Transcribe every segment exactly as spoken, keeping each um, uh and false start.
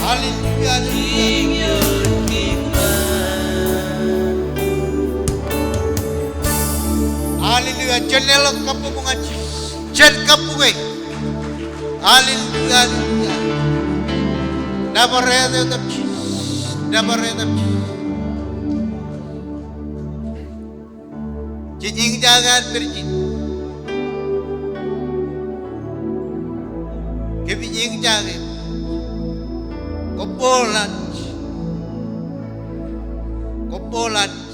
Hallelujah, hallelujah. Hallelujah. Jen leḷọk kabbokbok ñan Jisōs. Jen kabbokbok e. Hallelujah, hallelujah. Nōbar etan Jisōs. Nōbar etan Jisōs. Jej eñjake an pād ijin. Kōmij eñjake. Koṃṃool Anij. Koṃṃool Anij.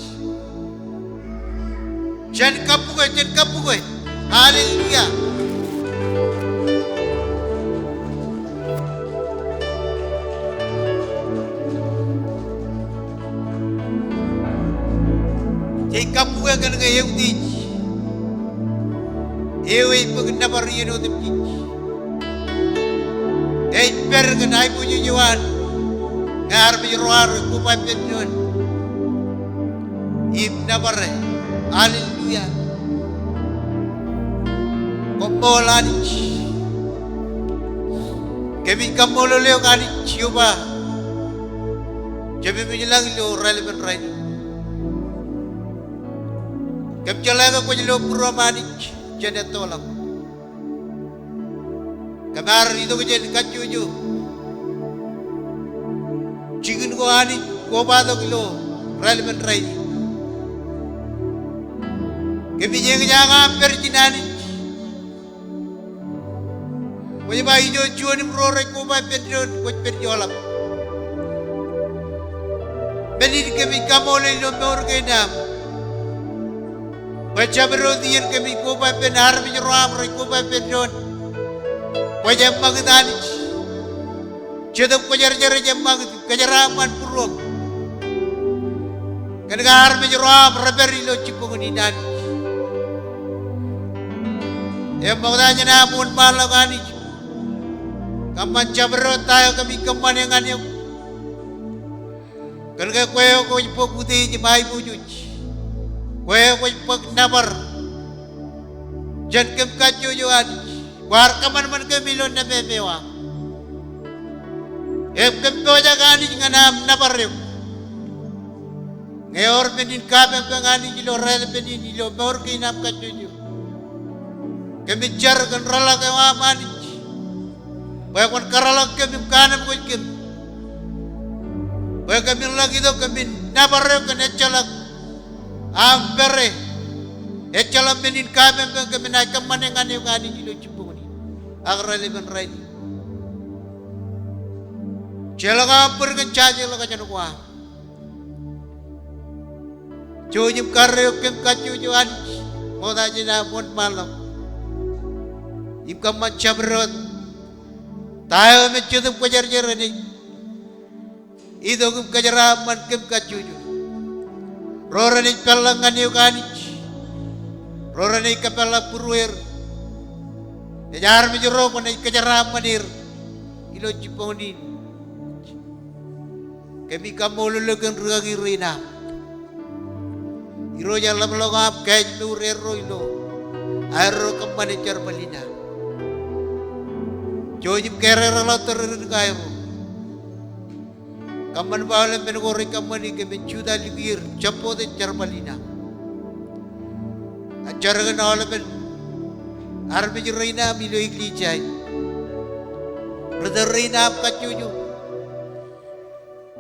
Jen kabbokbok e, jen kabbokbok e. Hallelujah. Jej kabbokbok e kōn ke eutiej eo ej bōk nōbar iien otemjej. Ej pād kōn aiboojoj eo an ñe armej ro aō rej koba ippān doon im nōbar e. Hallelujah. Koṃṃool Anij. Kōmij kaṃṃoolol eok Anij eo ba Jemem ej lañ ilo raelepen rainin. Kōm jeḷā ke kwōj lo būruōm Anij jān ettoḷọk. Kōm ar itok jān kajjojo jikin ko Anij kobatok ilo raelepen rainin. Kōmij eñjake aṃ pād ijin Anij. Kwōj ba ijo juon im ruo rej koba ippān doon kwōj pād joḷọk. Men in kōmij kaṃṃoolol ilo mour kein am bwe jabdewōt iien kōmij koba ippān armej ro aṃ rej koba ippān doon kwōj eṃṃakūt Anij. Jetōb Kwōjarjar ej eṃṃakūt kōjeraaṃṃan būruōm kōn ke armej ro aṃ rej pād ilo jibboñōn in Anij. Eṃṃokta jān am wōnṃaanḷọk Anij. Kōṃṃan jabdewōt ta eo kōmij kōṃṃane ñan eok. Kōn ke kwe eo kwōj bōk utiej im aiboojoj. Kwe eo kwōj bōk nōbar jān kōm kajjojo Anij. Kwaar kōṃanṃan kōm ilo nememe eo aṃ. Im kōm pojak Anij ñan am nōbar eok. Ñe ewōr men in kapeñpeñ Anij ilo raelepen in ilo mour kein am kajjojo, kōmij jar kōn rōḷọk eo aṃ Anij bwe kwōn kōrọọlḷọk kōm im kaanemkwōj kōm bwe kōmin ḷak itok kōmin nōbar eok kōn ejjeḷọk aṃ pere, ejjeḷọk men in kapeñpeñ kōmin naaj kōṃṃane ñan eok Anij ilo jibboñōn in ak raelepen rainin. Jeḷọk aṃ bōd kōn jaje ḷọkjeṇ ko aṃ. Jouj im karreoik kōm kajjojo Anij ṃokta jān am wōnṃaanḷọk im kōṃṃan jabdewōt Ta eo me Jetōb Kwōjarjar enaaj itok im kōjeraaṃṃan kōm kajjojo? Ro renaaj peḷḷọk ñan eok Anij. Ro renaaj kōpeḷḷọk būrueir. Ej armej ro kwōnaaj kōjeraaṃṃan er ilo jibboñōn in. Kōmij kaṃṃoolol eok kōn rūkaki rein aṃ. Irooj, eḷapḷọk aṃ kōj mour erro ilo aerro kōṃṃane jerbal in aṃ. Jouj im kōrā ḷọk tōre ri kaerro. Kōṃṃan ba aolep men ko rej kōṃṃani kōmin jutak likier jabbote jerbal in aṃ. A jar kōn aolepen armej rein aṃ ilo eklejia in. Ritōl rein aṃ kajjojo.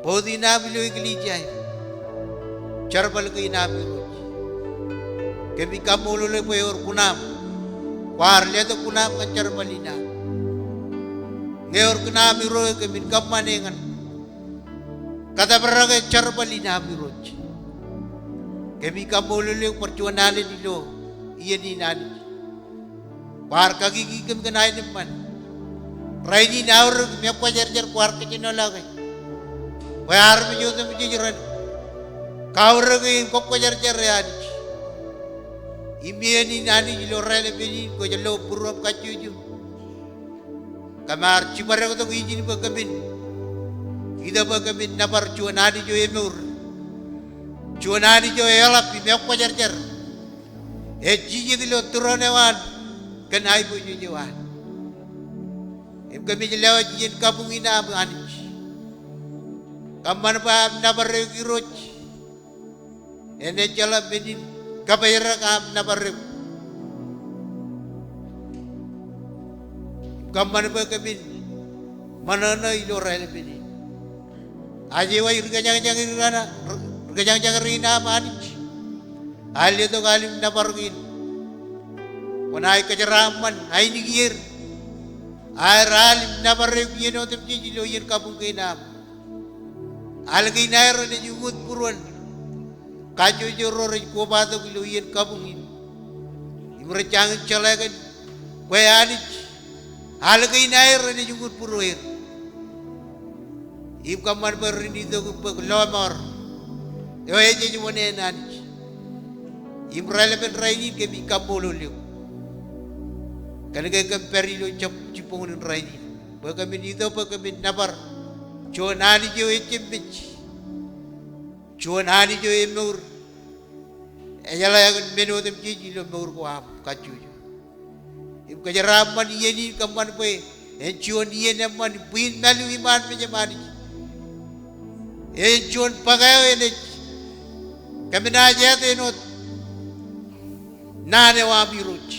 Board in aṃ ilo eklejia in. Jerbal kein aṃ Irooj. Kōmij kaṃṃoolol eok bwe ewōr kuṇaaṃ. Kwaar letok kuṇaaṃ ñan jerbal in aṃ. Ñe ewōr kuṇaaṃ Irooj kōmin kōṃṃane ñan kōtōprak jerbal in aṃ Irooj. Kōmij kaṃṃoolol eok bar juon alen ilo iien in Anij. Kwaar kakiki kōm kōn aenōṃṃan. Rainin aorōk im ekwōjarjar kwaar kōjenolọke bwe armej otemjej ren kaorōke im kōkwōjarjare Anij. Im iien in Anij ilo raelepen in kwōj lo būruōṃ kajjojo. Kōm ar jibadektok ijin bwe kōmin itok bwe kōmin nōbar juon Anij eo emour. Juon Anij eo eḷap im ekwōjarjar. Ej jijet ilo tūroon eo an kōn aiboojoj eo an. Im kōmij lewōj iien kabuñ in aṃ Anij. Kōṃṃan bwe aṃ nōbar eok Irooj. Enaaj jeḷā men in kōpāerōk aṃ nōbar eok. Im kōṃṃan bwe kōmin ṃōṇōṇō ilo raelepen in. Aje waj ri kōjañjañ rein aṃ, ri kōjañjañ rein aṃ Anij. Aer letok al im nōbar kein. Kwōnaaj kōjeraaṃṃan ainikier. Aer al im nōbar eok iien otemjej ilo iien kabuñ kein aṃ. Al kein aer renaaj uñūd būruon kajjojo ro rej kobatok ilo iien kabuñ in. Im rej jañin jeḷā kōn kwe Anij. Al kein aer renaaj uñūd būrueir. Im kōṃṃan bwe ren itok im bōk lọmọọr eo ej ej wōṇāān Anij. Im raelepen rainin kōmij kaṃṃoolol eok kōn ke kōm pād ilo jab jibboñōn in rainin bwe kōmin itok bwe kōmin nōbar juon Anij eo ejjab mej. Juon Anij eo emour. Ejeḷā kōn men otemjej ilo mour ko aṃ kajjojo. Im kōjeraaṃṃan iien in kōṃṃan bwe en juon iien eṃṃan im bwiin mālu iṃaan mejaṃ Anij. En juon bōk eo enaaj kōmnaaj āt āinwōt naan eo aṃ Irooj.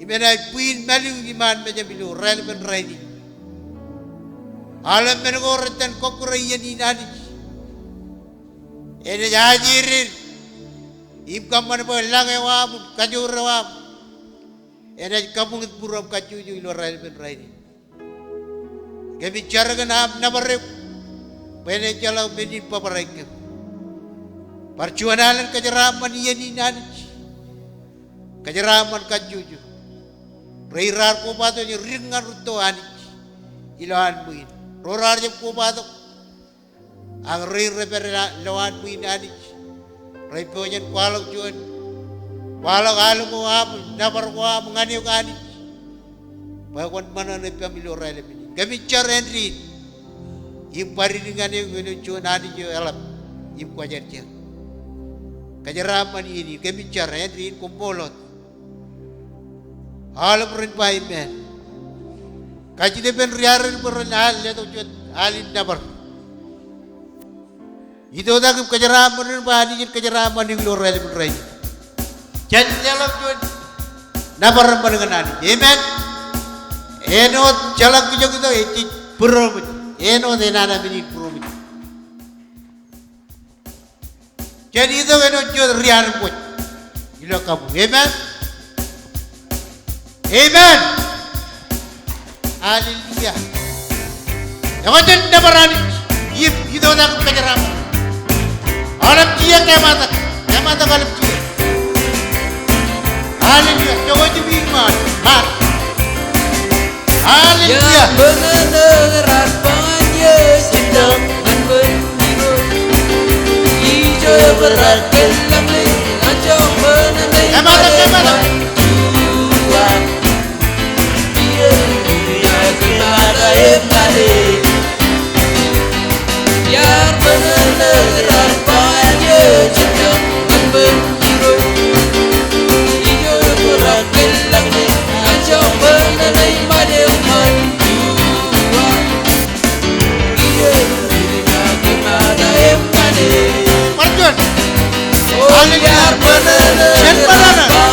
Im enaaj bwiin mālu iṃaan mejaṃ ilo raelepen rainin. Aolep men ko rej itōn kọkkure iien in Anij. Enaaj ajeer er im kōṃṃan bwe lañ eo aṃ im kajoor eo aṃ enaaj kabuñit būruōṃ kajjojo ilo raelepen rainin. Kōmij jar kōn aṃ nōbar eok bwe en jeḷā men in bōbrae kōm. Bar juon alen kōjeraaṃṃan iien in Anij. Kōjeraaṃṃan kajjojo. Ro raar kobatok rej dik ñan rūtto Anij ilowaan ṃwiin. Ro raar jab kobatok ak rein rej pād ilowaan ṃwiin Anij rej pojak in kwaḷọk juon, kwaḷọk al ko aṃ, nōbar ko aṃ ñan eok Anij bwe kwōn ṃōṇōṇō ippaṃ ilo raelepen in. Kōmij jar āindein im baddik ñan eok ilo juon Anij eo eḷap im kwōjarjar. Kōjeraaṃṃan iien in, kōmij jar āindein, koṃṃool wōt. Aolep ren ba amen. Kajjitōk ippān ri-armej bwe ren al letok juon al in nōbar. Itoitak im kōjeraaṃṃan bwe Anij en kōjeraaṃṃan eok ilo raelepen rainin. Jen leḷọk juon nōbar eṃṃan ñan Anij. Amen. Āinwōt jeḷā kijjien itok ej jej būroṃōj. Āinwōt enana men in būroṃōj. Jen itok āinwōt juon ri-armej kwōj ilo kabuñ. Amen. Amen. Hallelujah. Ekwe jen nōbar Anij im itoitak im kōjeraaṃṃan. Aolep kiiō, kōṃṃan, kōṃṃan aolep kiiō. Hallelujah. Jokwe jibwiin ṃaan. Ṃaan. Hallelujah. Eṃṃan, eṃṃan. Bar juon. Hallelujah. Jen barāinwōt.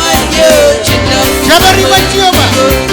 Jabdewōt Jeova. Bar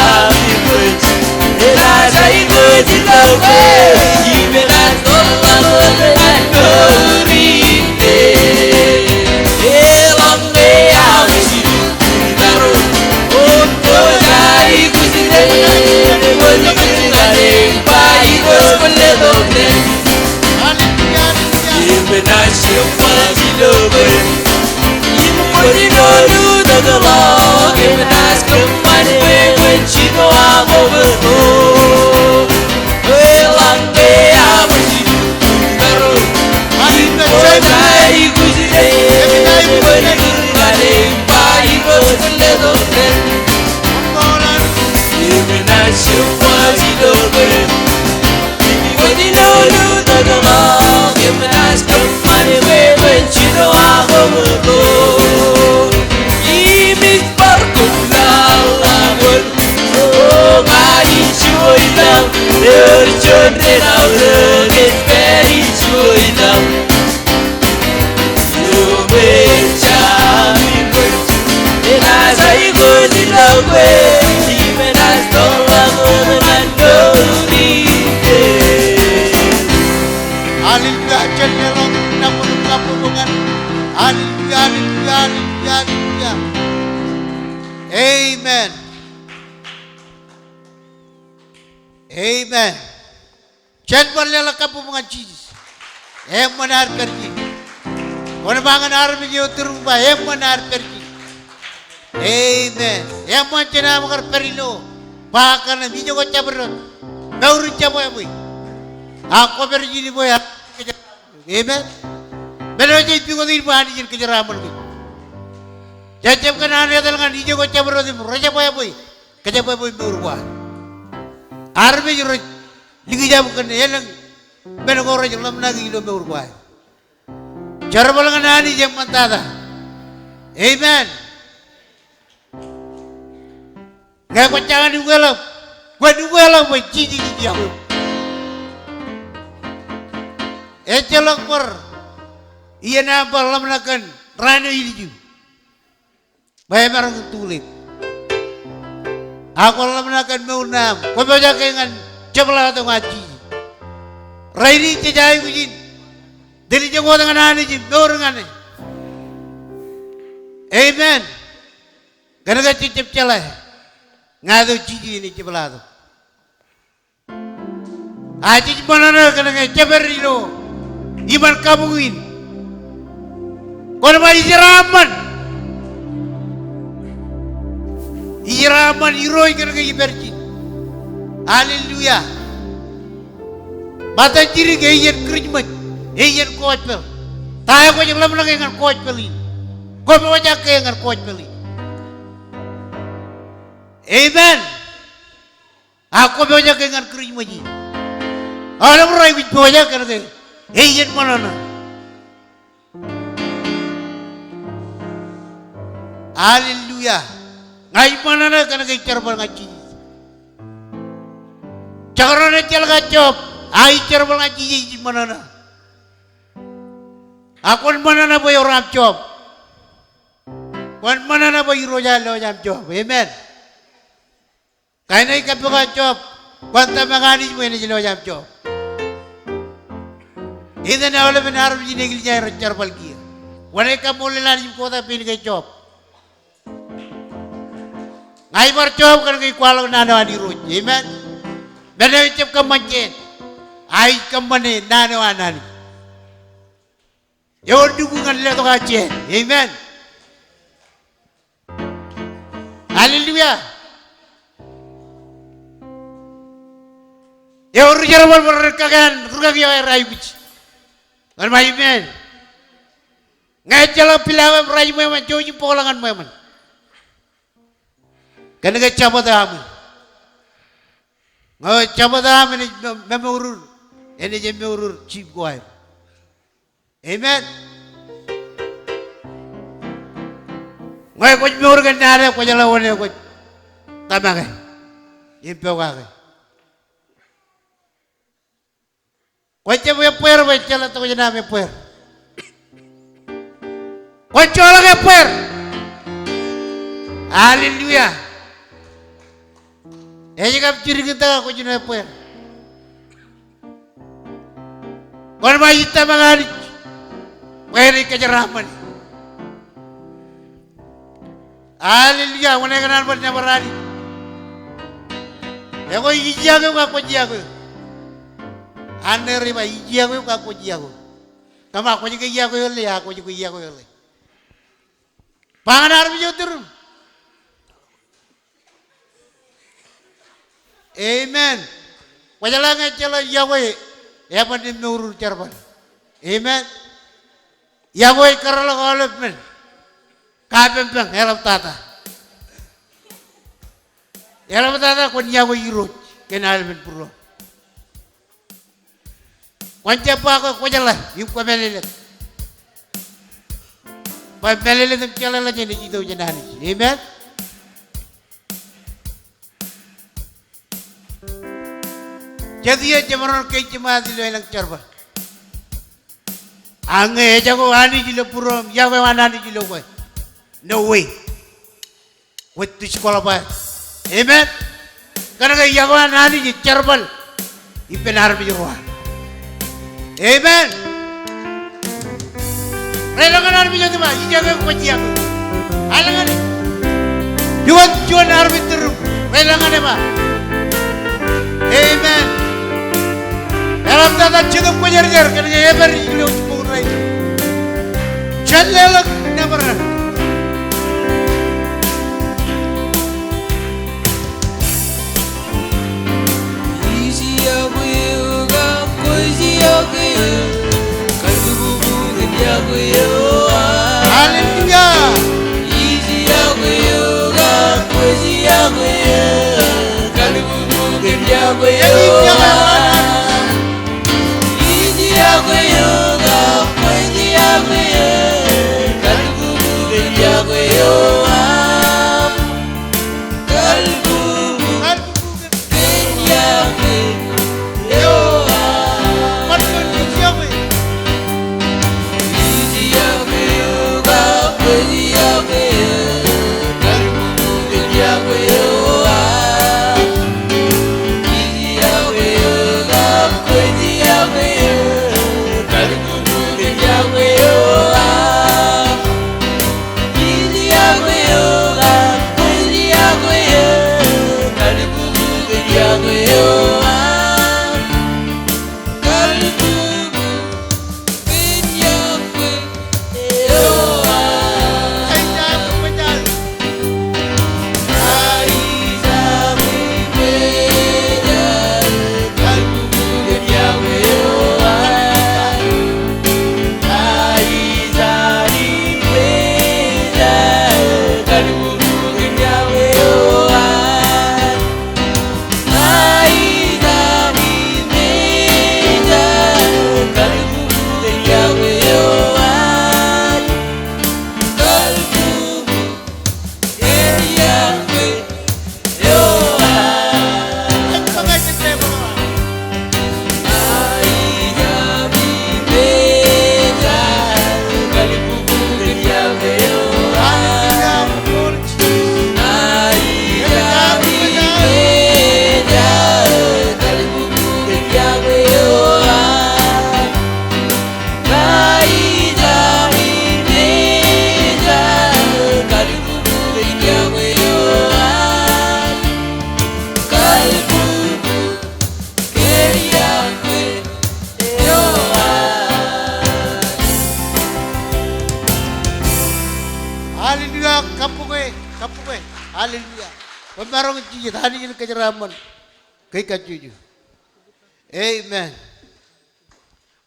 juon. Hallelujah, jen leḷọk nōbar kabbokbok ñan. Hallelujah, hallelujah, hallelujah, hallelujah. Amen. Amen. Jen bar leḷọk kabbokbok ñan Jisōs. Eṃṃan ad pād ijin. Kwōn ba ñan armej eo iturūṃ ba eṃṃan ad pād ijin. Amen. Eṃṃan jān aṃ kar pād ilo ba kaṇe im ijoko jabdewōt. Mour in jabwebwe. Ak kwō pād ijin bwe. Amen. Men eo jej pukot in bwe Anij en kōjeraaṃṃan kōj. Jej jab kōṇaan etal ñan ijoko jabdewōt im rej jabwebwe. Kōjabwebwe mour ko ad. Armej rej likjab kōn elōñ men ko rej ḷōmṇaki ilo mour ko aer. Jerbal ñan Anij eṃṃantata. Amen. Ñe kwōj jañin ukeḷọk, kwōn ukeḷọk bwe Jisōs ej yokwe. Ejjeḷọk bar iien aṃ bar ḷōmṇak kōn raan eo ilju. Bwe emaroñ in tulep. Ak kwōn ḷōmṇak kōn mour ṇe aṃ. Kwō pojak ke ñan jepḷaaktok ñan Jisōs. Rainin jej aikuj in tōl ijoko wōt ñan Anij im mour ñan e. Amen. Kōnke jej jab jeḷā ñe tok Jisōs enaaj jepḷaaktok. Ak jej ṃōṇōṇō kōnke jepād ilo iṃaan kabuñ in. Kwōn ba ij jeraaṃṃan. Ij jeraaṃṃan Irooj kōnke ij pād ijin. Hallelujah. Ṃōttan jidik eiiet Christmas, eiiet gospel. Ta eo kwōj ḷōmṇake ñan gospel in? Kwō pojak ke ñan gospel in? Amen. Ak kwō pojak ke ñan Christmas in? Aolep ro aikuj pojak kōnke eiiet ṃōṇōṇō. Hallelujah. Ña ij ṃōṇōṇō kōnke ij jerbal ñan Jisōs. Jekdọọn ejjeḷọk an Job, a ij jerbal ñan Jisōs ij ṃōṇōṇō. Ak kwōn ṃōṇōṇō bwe ewōr aṃ job. Kwōn ṃōṇōṇō bwe Irooj ear lewōj aṃ job. Amen. Kain eo ej kappok an job, kwōn tōmak Anij bwe enaaj lewōj aṃ job. Etan aolepen armej in eklejia rej jerbal kiiō. Kwōnaaj kaṃṃoolol Anij im kotak pein ke job. Ña ij bar job kōnke ij kwaḷọk naan eo an Irooj. Amen. Men eo ejjab kōṃṃan jān, a ij kōṃṃane naan eo an Anij. Ewōr lukkuun ñan letok aō jān. Amen. Hallelujah. Ewōr ri jerbal bar rej kake an rūkaki eo aer aikuj. Kwōn ba amen. Ñe ejjeḷọk pilawā im raj ṃweo eṃṃan, jouj im bōkḷọk ñan ṃweo eṃṃan. Kōnke Jabōt eo aṃ in. Ñe Jabōt eo aṃ in ej me-, memourur, enaaj emourur jip ko aer. Amen. Ñe kwōj mour kōn naan eo, kwōjeḷā wōn eo kwōj tōmake im pokake. Kwō jab ebbeer bwe ejjeḷọk tokjān aṃ ebbeer. Kwōn joḷọk ebbeer. Hallelujah. Ej kab jidik in ta kwōj jino ebbeer. Kwōn ba ij tōmak Anij bwe enaaj kōjeraaṃṃani. Hallelujah. Kwōnaaj kōṇaan bar nōbar Anij. Ekwe ij iọkwe eok ak kwōj iọkwe eok. Anij ej ba ij iọkwe eok ak kwōj iọkwe eok. Kōṃṃan kwōj ke iọkwe eok ḷe, ak kwōj ke iọkwe eok ḷe. Ba ñan armej eo iturūṃ. Amen. Kwōjeḷā ñe ejjeḷọk iọkwe, eban emmourur jerbal. Amen. Iọkwe ej kōrọọlḷọk aolep men. Kapempeñ, eḷaptata. Eḷaptata kwōn iọkwe Irooj kōn aolepen būruōṃ. Kwōn jab ba ke kwōjeḷā im kwō mālōtlōt. Bwe mālōtlōt im jeḷāḷọkjeṇ ej itok jān Anij. Amen. Jet iiō jemaroñ ke jiṃaat ilo elōñ jerbal. Ak ñe ejako Anij ilo būruōṃ, iọkwe eo an Anij ilo kwe. No way. Kwōj disqualify. Amen. Kōnke iọkwe eo an Anij ej jerbal ippān armej ro an. Amen. Reiḷọk ñan armej otemjej, ijoko kwōj iọkwe. Al ñan e. Juon, juon armej tūrūṃ. Reiḷọk ñan e ba. Amen. Eḷaptata Jetōb Kwōjarjar kōnke epād ilo jibboñ rainin. Jen leḷọk nōbar. Hallelujah. Hallelujah, kabbokwe, kabbokwe. Hallelujah. Kwōmaroñ jijet, Anij en kōjeraaṃṃan. Kōj kajjojo. Amen.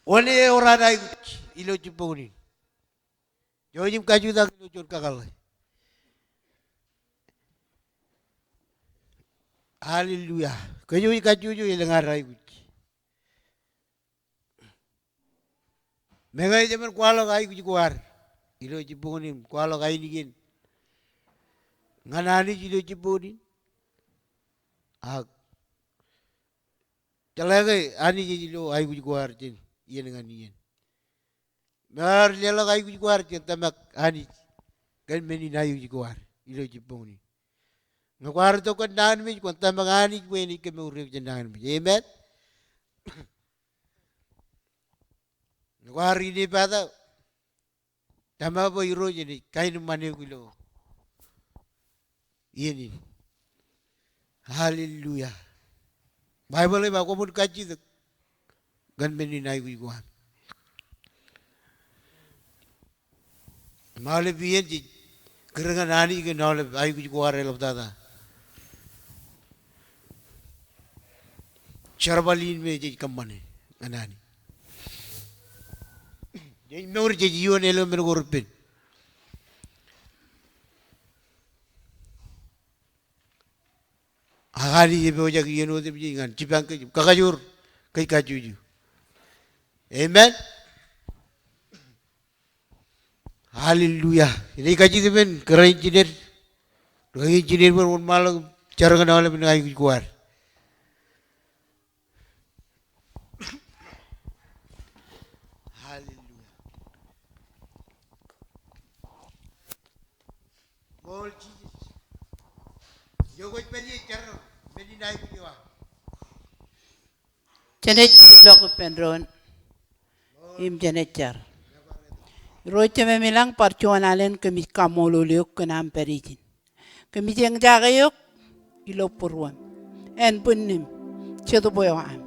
Wōn eo raar aikuj ilo jibboñin? Jouj im kajutak ilo juon kakōḷḷe. Hallelujah. Kōj kajjojo elōñ ad aikuj. Meñe ejāmin kwaḷọk aikuj ko ad ilo jibboñin im kwaḷọk ainikien ñan Anij ilo jibboñin. Ak jeḷā ke Anij ej lo aikuj ko ad jān iien ñan iien. Meñe kwaar leḷọk aikuj ko ad, jen tōmak Anij kōn men in aikuj ko ad ilo jibboñin. Ñe kwaar itok kōn nañinmej, kwōn tōmak Anij bwe en ej kemour eok jān nañinmej. Amen. Ñe kwaar inepata, tōmak bwe Irooj en ej kaenōṃṃan eok ilo iien in. Hallelujah. Baibōḷ ej ba kwō ṃōk kajjitōk kōn men in aikuj ko an. Im aolep iien jej kūr ñan Anij kōn aolep aikuj ko ad eḷaptata. Jerbal in me jej kōṃṃane ñan Anij. Jej mour jej iioon elōñ men ko repen. Ak Anij epojak iien otemjej ñan jipañ kōj im kakajoor kōj kajjojo. Amen. Hallelujah. Inaaj kajjitōk ippān kōrā engineer. Kōrā engineer bwe en wōnṃaanḷọk im jar ñan aolepen aikuj ko ad. Jenaaj ilọk ippān doon im jenaaj jar. Irooj Jemem ilañ, bar juon alen kōmij kaṃṃoolol eok kōn aṃ pād ijin. Kōmij eñjake eok ilo būruōm, ānbwinnem, jetōb eo aṃ.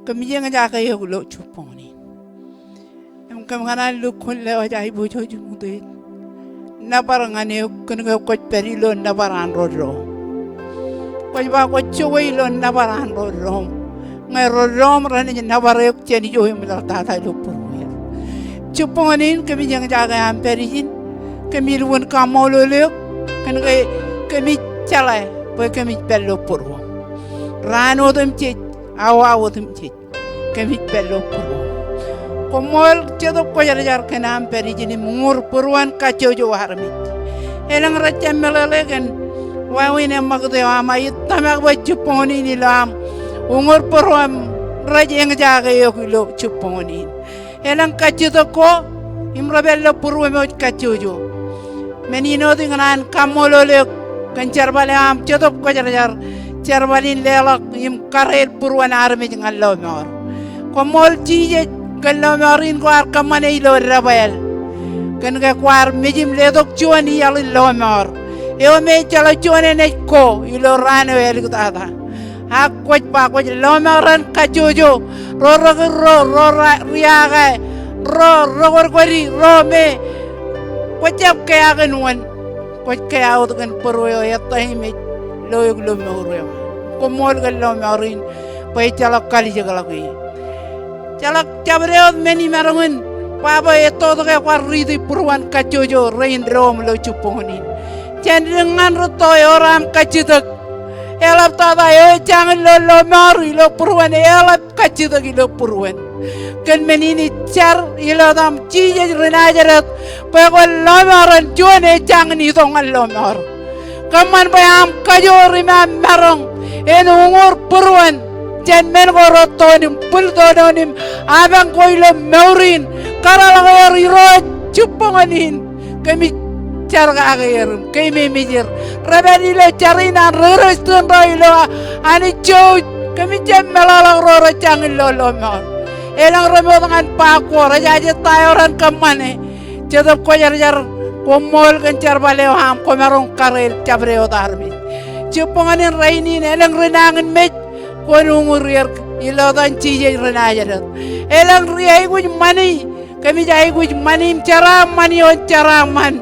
Kōmij eñjake eok ilo jibboñōn in. Im kōm kōṇaan lukkuun lewōj aiboojoj im utiej nōbar ñan eok kōn ke kwōj pād ilo nōbar an ro doṃ. Kwōj ba kwōj jokwe ilo nōbar an ro doṃ, ñe ro doṃ renaaj nōbar eok jān ijo im ḷọk tata ilo būrueir. Jibboñōn in kōmij eñjake aṃ pād ijin. Kōmij lukkuun kaṃṃoolol eok kōn ke kōmij jeḷā bwe kōmij pād ilo būruōṃ raan otemjej, awa otemjej. Kōmij pād ilo būruōṃ. Koṃṃool Jetōb Kwōjarjar kōn aṃ pād ijin im uñūr būruon kajjojo armej. Elōñ rej jab meḷeḷe kōn wāween eṃṃakūt eo aṃ, a ij tōmak bwe jibboñōn in ilo aṃ uñūr būruōṃ rej eñjake eok ilo jibboñōn in. Elōñ kajjitōk ko im rej pād ilo būruōṃ eo ej kajjojo. Men in wōt ikōṇaan kaṃṃoolol eok kōn jerbal eo aṃ Jetōb Kwōjarjar, jerbal in leḷọk im kareel būruon armej ñan lọmọọr. Koṃṃool Jisōs kōn lọmọọr in kwaar kōṃṃane ilo debwāāl. Kōn ke kwaar mej im letok juon iaḷ in lọmọọr eo me ejjeḷọk juon enaaj ko ilo raan eo āliktata. Ak kwōj ba kwōj lọmọọren kajjojo ro rekūr ro, ro ra-, riaake ro, ro rekwōdkwōdi ro me kwōj jab kea kōn wōn. Kwōj kea wōt kōn bōro eo ettā im ej lo eok ilo mour eo. Koṃṃool kōn lọmọọr in bwe ejjeḷọk kalijekḷọk e. Ejjeḷọk jabdewōt men imaroñ in ba bwe ettotok ke kwaar riiti būruon kajjojo rein doṃ ilo jibboñōn in. Jān dik ñan rūtto ewōr aṃ kajjitōk. Eḷap tata eo ej jañin lo lọmọọr ilo būruon, eḷap kajjitōk ilo būruon. Kōn men in ij jar ilo etaṃ Jisōs ri Najaret bwe kwōn lọmọọren juon eo ej jañin itok ñan lọmọọr. Kōṃṃan bwe aṃ kajoor im aṃ maroñ en uñūr būruon jān men ko rūttoon im bwiltoon in im apañ ko ilo mour in. Kōrọọl ko er Irooj jibboñōn in. Kōmij jar kake er im keememej er. Rej pād ilo jar in an ri Kūrjin ro ilo Anij jouj. Kōmij jab meḷọkḷọk ro rej jañin lo lọmọọr. Elōñ remoot ñan ba ko rej jaje ta eo ren kōṃṃane. Jetōb Kwōjarjar, koṃṃool kōn jerbal eo aṃ, kwōmaroñ kareel jabdewōt armej. Jibboñōn in rainin elōñ ri nañinmej kwōn uñūr er ilo etan Jisōs ri Najaret. Elōñ ri aikuj ṃani, kōmij aikuj ṃani im jeraaṃṃan ioon jeraaṃṃan.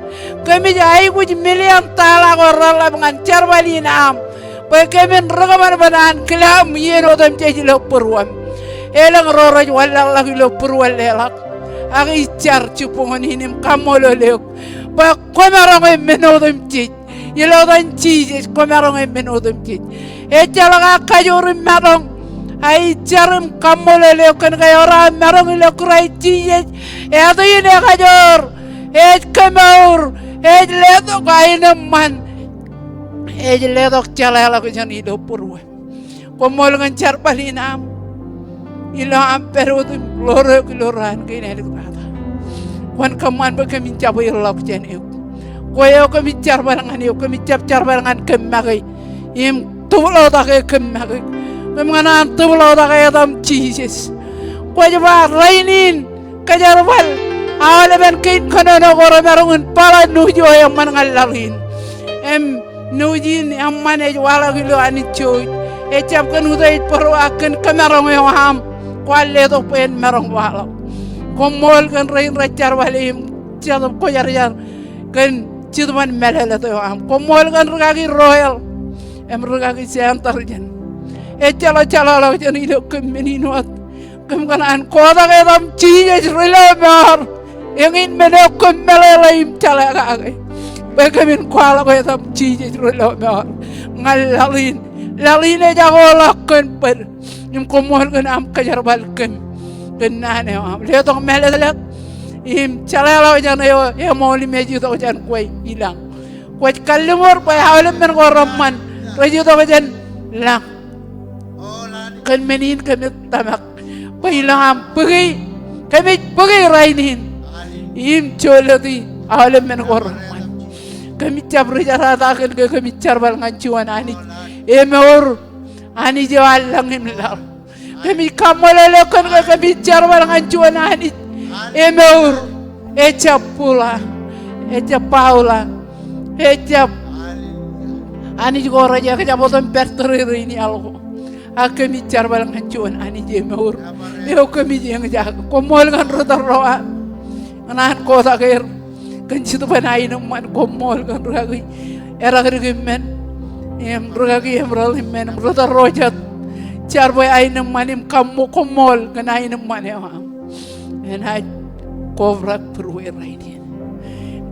Kōmij aikuj milion tala ko reḷap ñan jerbal in aṃ bwe kōmin ri kōṃanṃan ankilaṃ iien otemjej ilo būruōṃ. Elōñ ro rej wanlaḷḷọk ilo būruon leḷọk. Ak ij jar jibboñōn in im kaṃṃoolol eok bwe kwōmaroñ e men otemjej. Ilo etan Jisōs kwōmaroñ e men otemjej. Ejjeḷọk aō kajoor im maroñ. A ij jar im kaṃṃoolol eok kōn ke ewōr aō maroñ ilo Kraist Jisōs. Āt in ekajoor, ej kemour, ej letok aenōṃṃan, ej letok jeḷāḷọkjeṇ ilo būruōṃ. Koṃṃool kōn jerbal in aṃ ilo am pād wōt im ḷoor eok ilo raan kein āliktata. Kwōn kōṃṃan bwe kōmin jab erḷọk jān eok. Kwe eo kōmij jerbal ñan eok, kōmij jab jerbal ñan kōm make im tūbḷọktak e kōm make. Kōm kōṇaan tūbḷọktak e etaṃ Jisōs. Kwōj ba rainin kōjerbal aolepen kein kōnono ko remaroñ in baḷa nuuj eo eṃṃan ñan laḷ in. Im nuuj in eṃṃan ej waḷọk ilo Anij jouj. Ejjab kōn utiej bōro ak kōn kōmaroñ eo aṃ kwaar letok bwe en maroñ waḷọk. Koṃṃool kōn rein rej jerbal im Jetōb Kwōjarjar kōn Jetōb an mālōtlōt eo aṃ. Koṃṃool kōn rikaki Royal im rikaki Santarjan. Ejjeḷọk jeḷāḷọkjeṇ ilo kōm men in wōt. Kōm kōṇaan kotak etaṃ Jisōs ri lọmọọr. Eñin men eo kōm meḷeḷe im jeḷā kake bwe kōmin kwaḷọk etaṃ Jisōs ri lọmọọr ñan laḷ in. Laḷ in ejako ḷọk kōn bōd. Im koṃṃool kōn aṃ kōjerbal kōm kōn naan eo aṃ. Letok mālōtlōt im jeḷāḷọkjeṇ eo eṃool im ej itok jān kwe ilañ. Kwōj kalliṃur bwe aolep men ko reṃṃan rej itok jān lañ. Kōn men in kōmij tōmak bwe ilo aṃ bōki, kōmij bōki rainin im jolōti aolep men ko reṃṃan. Kōmij jab ri jerata kōn ke kōmij jerbal ñan juon Anij emour, Anij eo an lañ im laḷ. Kōmij kaṃṃoolol eok kōn ke kōmij jerbal ñan juon Anij emour. Ejjab Paula, ejjab Paula, ejjab Anij ko rej ekjab otem pād tōrerein iaḷ ko. Ak kōmij jerbal ñan juon Anij emour eo kōmij eñjake. Koṃṃool kōn ri tōl ro aṃ ñan an kotak er kōn Jetōb in aenōṃṃan. Koṃṃool kōn rūkaki Erakdik im men, im rūkaki Emerald im men, im ri tōl ro jet jar bwe aenōṃṃan im kaṃ-, koṃṃool kōn aenōṃṃan eo aṃ. Enaaj kobrak būrueir rainin.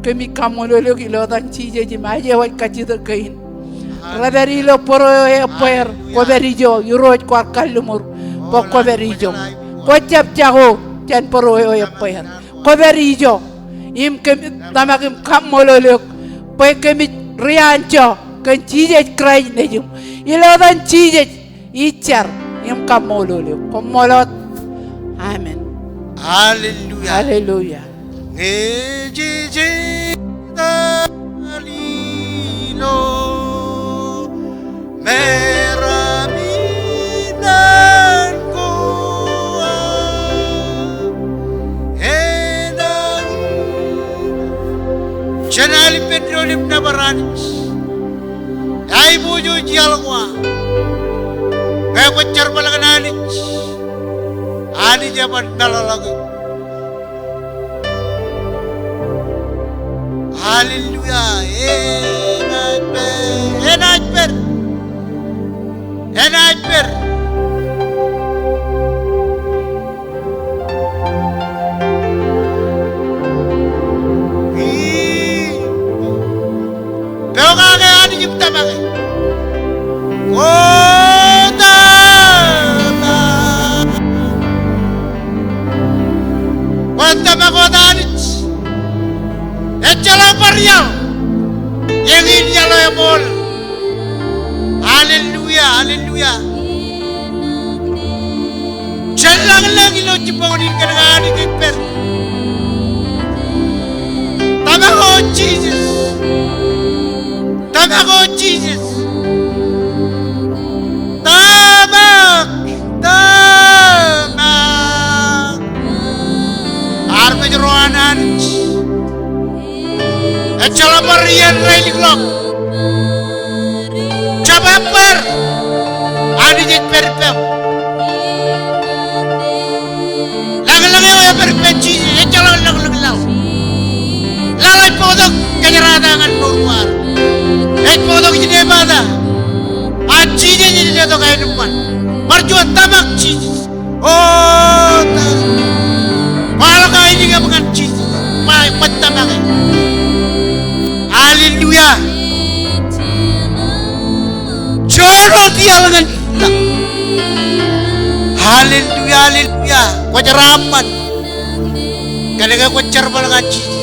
Kōmij kaṃṃoolol eok ilo etan Jisōs im aje waj kajjitōk kein. Rej pād ilo bōro eo ebbeer, kwōpād ijo, Irooj kwaar kalliṃur bwe kwōpād ijo. Kwōjab jako jān bōro eo ebbeer. Kwōpād ijo. Im kōm, tōmak im kaṃṃoolol eok bwe kōmij rianjo kōn Jisōs Kraist nejiṃ. Ilo etan Jisōs ij jar im kaṃṃoolol eok. Koṃṃool wōt. Amen. Hallelujah. Hallelujah. Ñe jeje ta lilo meram in an ko aō enañin. Jen al ippān doon im nōbar Anij. Aiboojoj iaḷ ko aō. Ñe kwōj jerbal ñan Anij, Anij eban meḷọkḷọk eok. Hallelujah. Enaaj pād. Enaaj pād. Enaaj pād. Pokake Anij im tōmake. O tōmak. Kwōn tōmak wōt Anij. Ejjeḷọk bar iaḷ. Eñin iaḷ eo eṃool. Hallelujah, hallelujah. Jen lañlōñ ilo jibboñ in kōn ke Anij ej pād. Tōmak O Jisōs. Tōmak O Jisōs. Tōmak. Tōmak. Armej ro an Anij. Ejjeḷọk bar iien raelukḷọk. Jab ebbweer. Anij ej pād ippaṃ. Lañlōñ eo ej pād ippān Jisōs, ejjeḷọk lañlōñ laḷ. Laḷ ej bōktok kōjerata ñan mour ko ad. Ej bōktok inepata. Ak Jisōs ej letok aenōṃṃan. Bar juon tōmak Jisōs. O, ta. Kwaḷọk ainikiṃ eṃ ñan Jisōs. Ba, kwōj tōmake. Hallelujah. Joor wōt iaḷ ñan ta. Hallelujah, hallelujah. Kwōj raṃṃan. Kōnke kwōj jerbal ñan Jisōs.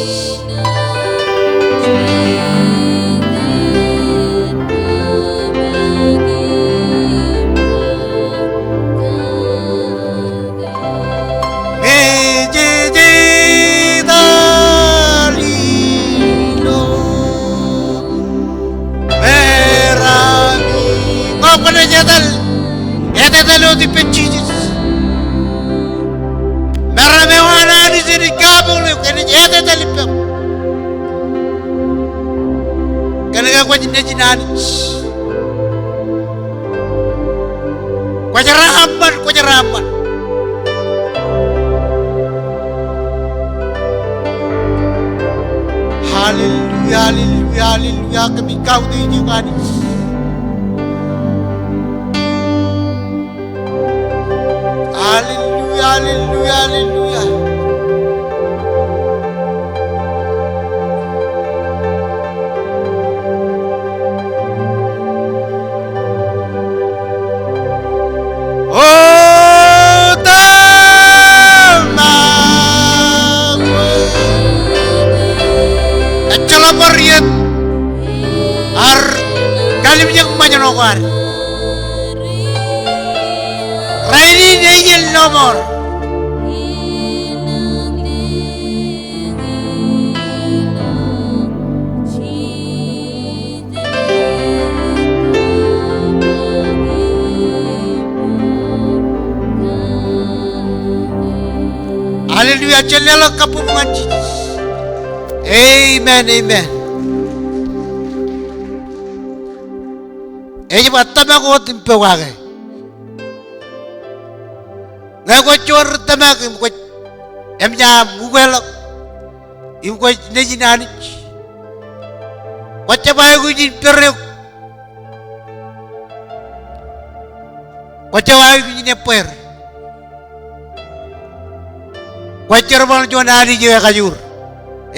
Ñe jeje ta lilo meram in. Ñe kwōnaaj etal, etetal wōt ippān Jisōs. Meram eo an Anij enaaj kaabōkḷọk eok, enaaj etetal ippaṃ. Kōnke kwōj Nejin Anij. Kwōj raṃṃan, kwōj raṃṃan. Hallelujah, hallelujah, hallelujah. Kōmij kautiej eok Anij. Hallelujah, hallelujah, hallelujah. O tōmak. Ejjeḷọk bar iien. Ar kallimjek ṃōjṇọ ko ad. Rainin ej iien lọmọọr. Jen leḷọk kabbokbok ñan Jisōs. Amen, amen. Ej ba tōmak wōt im pokake. Ñe kwōj juon ri tōmak im kwōj eṃōj aṃ ukeḷọk im kwōj nejin Anij, kwōj jab aikuj in pere eok. Kwōj jab aikuj in ebbeer. Kwōj jerbal juon Anij eo ekajoor.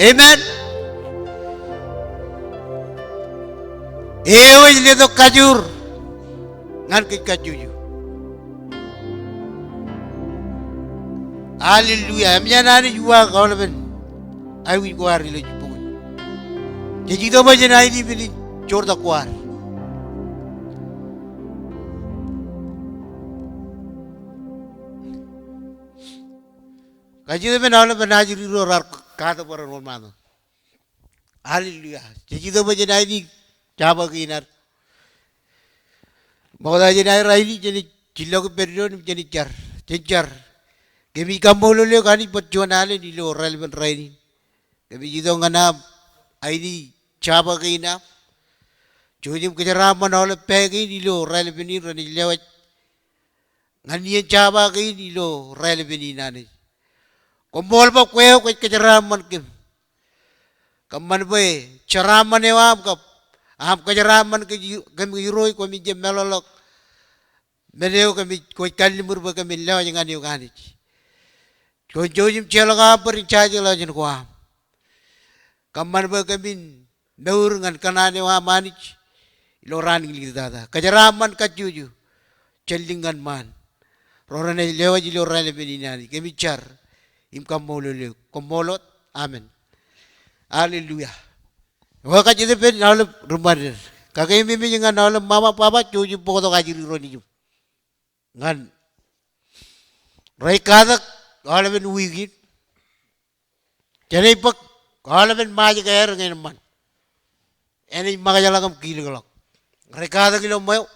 Amen. Eo ej letok kajoor ñan kōj kajjojo. Hallelujah. Eṃōj an Anij uwaak aolepen aikuj ko ad ilo jibboñ in. Jej itok bwe jen ainipen in joortak ko ad. Kajjitōk men aolepen ajri ro raar katak bwe ren wōnṃaantok. Hallelujah. Jej itok bwe jen aini jabōk kein ad. Ṃokta jān aer aini, jen jillọk ippān doon im jen jar. Jen jar. Kōmij kaṃṃoolol eok Anij bwe juon alen ilo raelepin rainin. Kōmij itok ñan aṃ aini jabōk kein aṃ. Jouj im kōjeraaṃṃan aolep pā kein ilo raelepin in renaaj lewōj ñan iien jabōk kein ilo raelepin in Anij. Koṃṃool bwe kwe eo kwōj kōjeraaṃṃan kōm. Kōṃṃan bwe jeraaṃṃan eo aṃ kab aṃ kōjeraaṃṃan kōm Irooj, koṃij jab meḷọkḷọk men eo kōmij, kwōj kalliṃur bwe kōmin lewōj ñan eok Anij. Kwōn jouj im jeorḷọk aṃ bwe ren jajeḷā jān ko aṃ. Kōṃṃan bwe kōmin mour ñan kōṇaan eo aṃ Anij ilo raan in likūttata. Kōjeraaṃṃan kajjojo jān lik ñan ṃaan ro renaaj lewōj ilo raelepin in Anij. Kōmij jar im kaṃṃoolol eok. Koṃṃool wōt. Amen. Hallelujah. Ekwe kajjitōk ippān aolep ri ṃanit. Kakeememej ñan aolep ṃaṃa baba, jouj im bōktok ajri ro nejiṃ. Ñan rej katak aolepen wiik in. Jenaaj bōk aolepen Ṃaaj ko aer ñan eṃṃan. Enaaj ṃakūtḷọk im kilōkḷọk. Rej katak ilo ṃweo.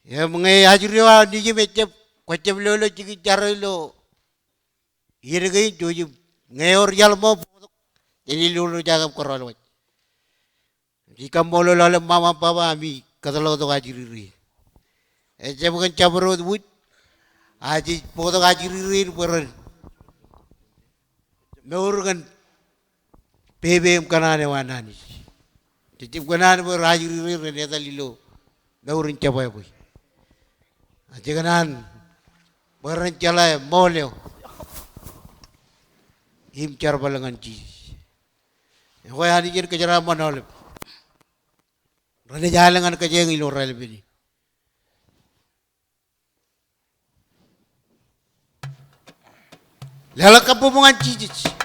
Im ñe ajri eo aō nejiṃ ejjab, kwōjjab lolo jikin jar ilo iien kein, jouj im ñe ewōr iaḷ ṃōk bōktok, jenaaj lolo jake im kōrọọl waj. Jej kaṃṃoolol aolep ṃaṃa baba ami kōtḷọktok ajri rein. Ejjab kōn jabdewōt wūj, ak jej bōktok ajri rein bwe ren mour kōn pepe im kōṇaan eo an Anij. Jej jab kōṇaan bwe ajri rein ren etal ilo mour in jebwābwe. Ak jej kōṇaan bwe ren jeḷā ṃool eo im jerbal ñan Jisōs. Ekwe Anij en kōjeraaṃṃan aolep renaaj al ñan kōj ilo raelepin in. Leḷọk kabbokbok ñan Jisōs.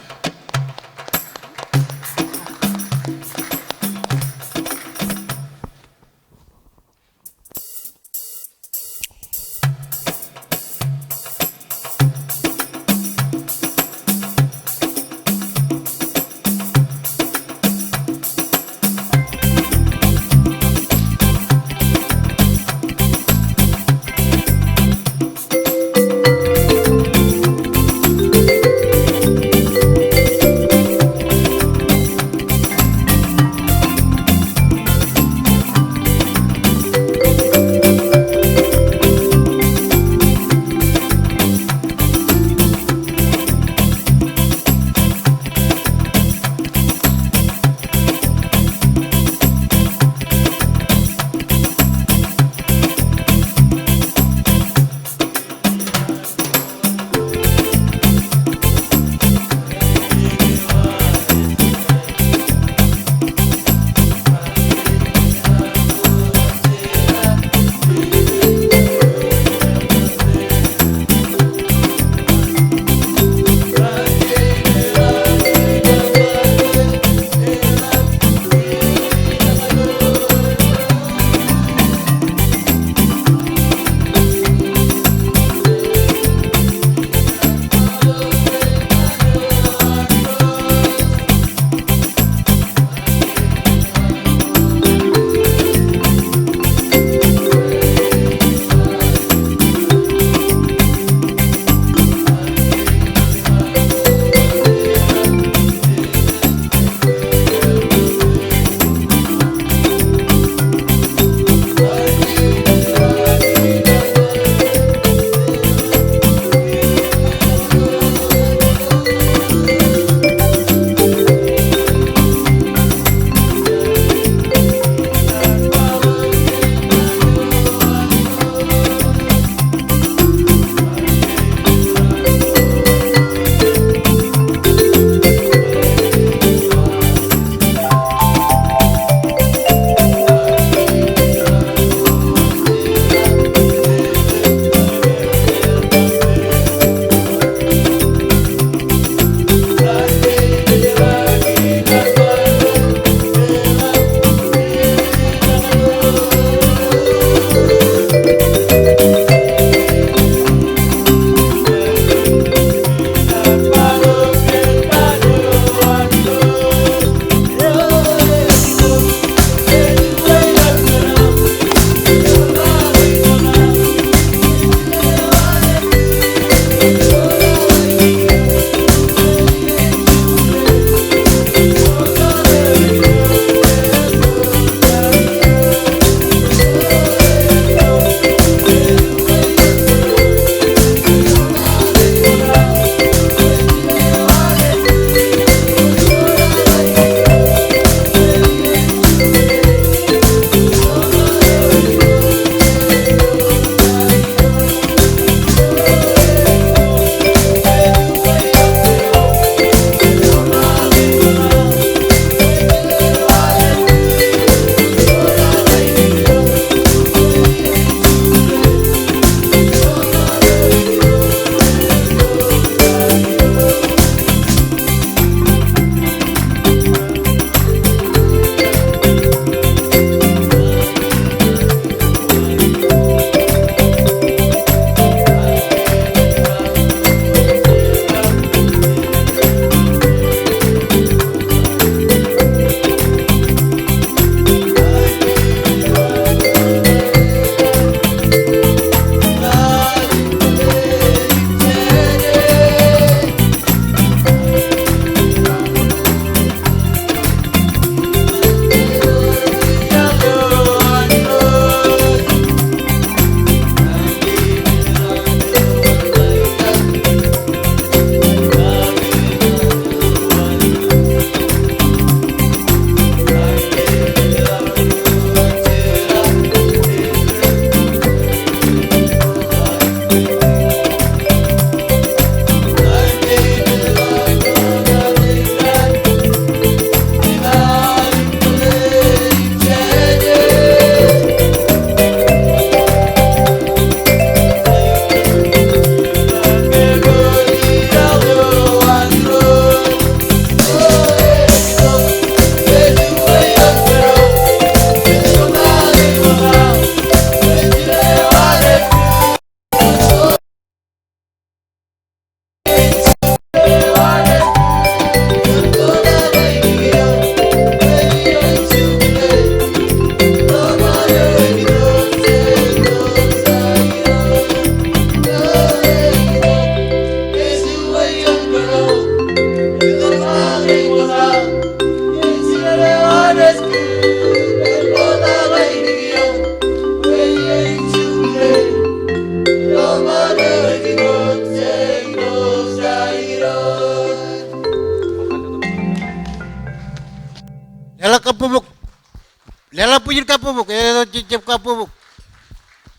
Eḷap bwijin kabbokbok, eḷap jejjab kabbokbok.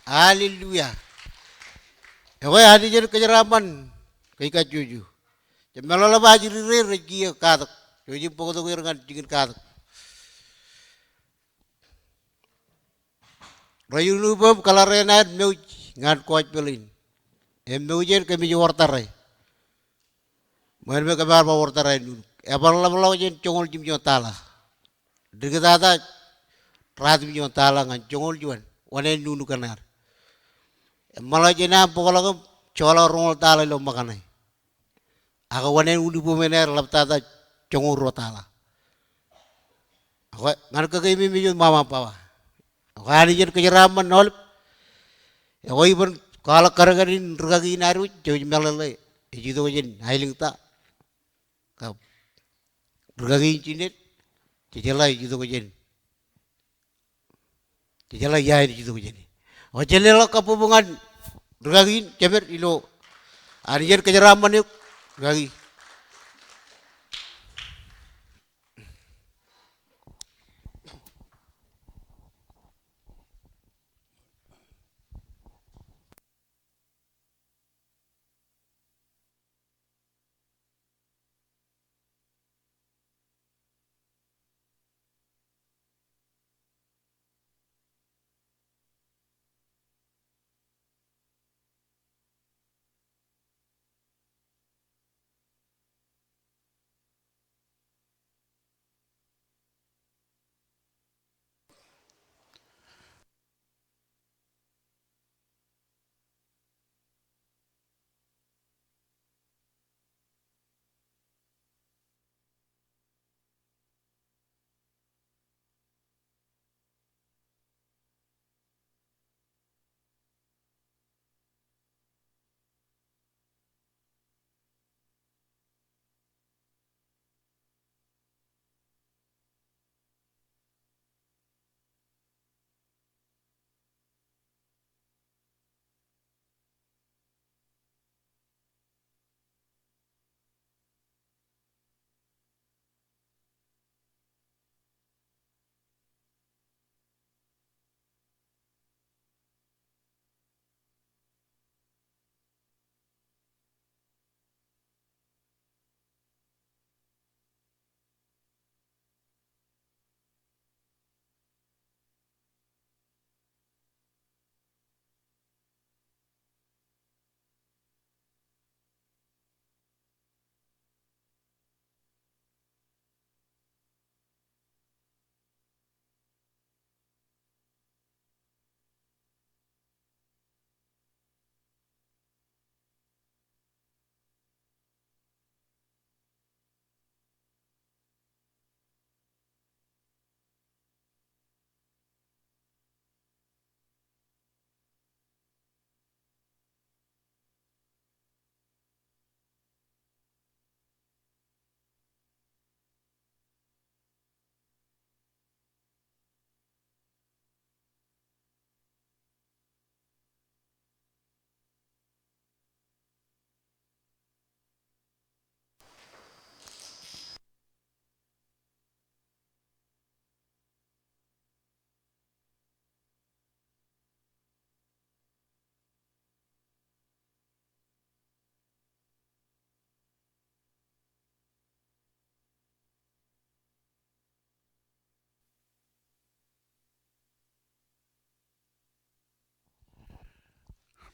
Hallelujah. Ekwe Anij en kōjeraaṃṃan kōj kajjojo. Jab meḷọkḷọk bwe ajri rein rej kiiō katak. Jouj im bōktok er ñan jikin katak. Rej unubōm kōḷar eṇ aer mouj ñan gospel in. Im mouj eṇ kōmij ortare. Ṃool me kōm ar ba ortare nunuk. Ebar ḷapḷọk jān joñoul jimjuon tala. Dikitata ratimjuon tala ñan joñoul juon. Oṇāān nunuk eṇ aer. Eṃṃanḷọk jān aṃ bōkḷọk im joḷọk roñoul tala ilo ṃōkaṇe. Ak oṇāān unubōm eṇ aer ḷaptata joñoul ruo tala. Ekwe, ñan kōkeememej wōt ṃaṃa im baba. Ekwe, Anij en kōjeraaṃṃan aolep. Ekwe, iban kwaḷọk kadkadin rikaki in ad wōj, jouj im meḷeḷe, ej itok jān aelōñ ta. Kab rikaki in jined, jejeḷā ej itok jān Jejeḷā ia eṇ ej itok jāne. O, jen leḷọk kabbokbok ñan rikaki in, jemed ilo. Anij en kōjeraaṃṃan eok, rikaki.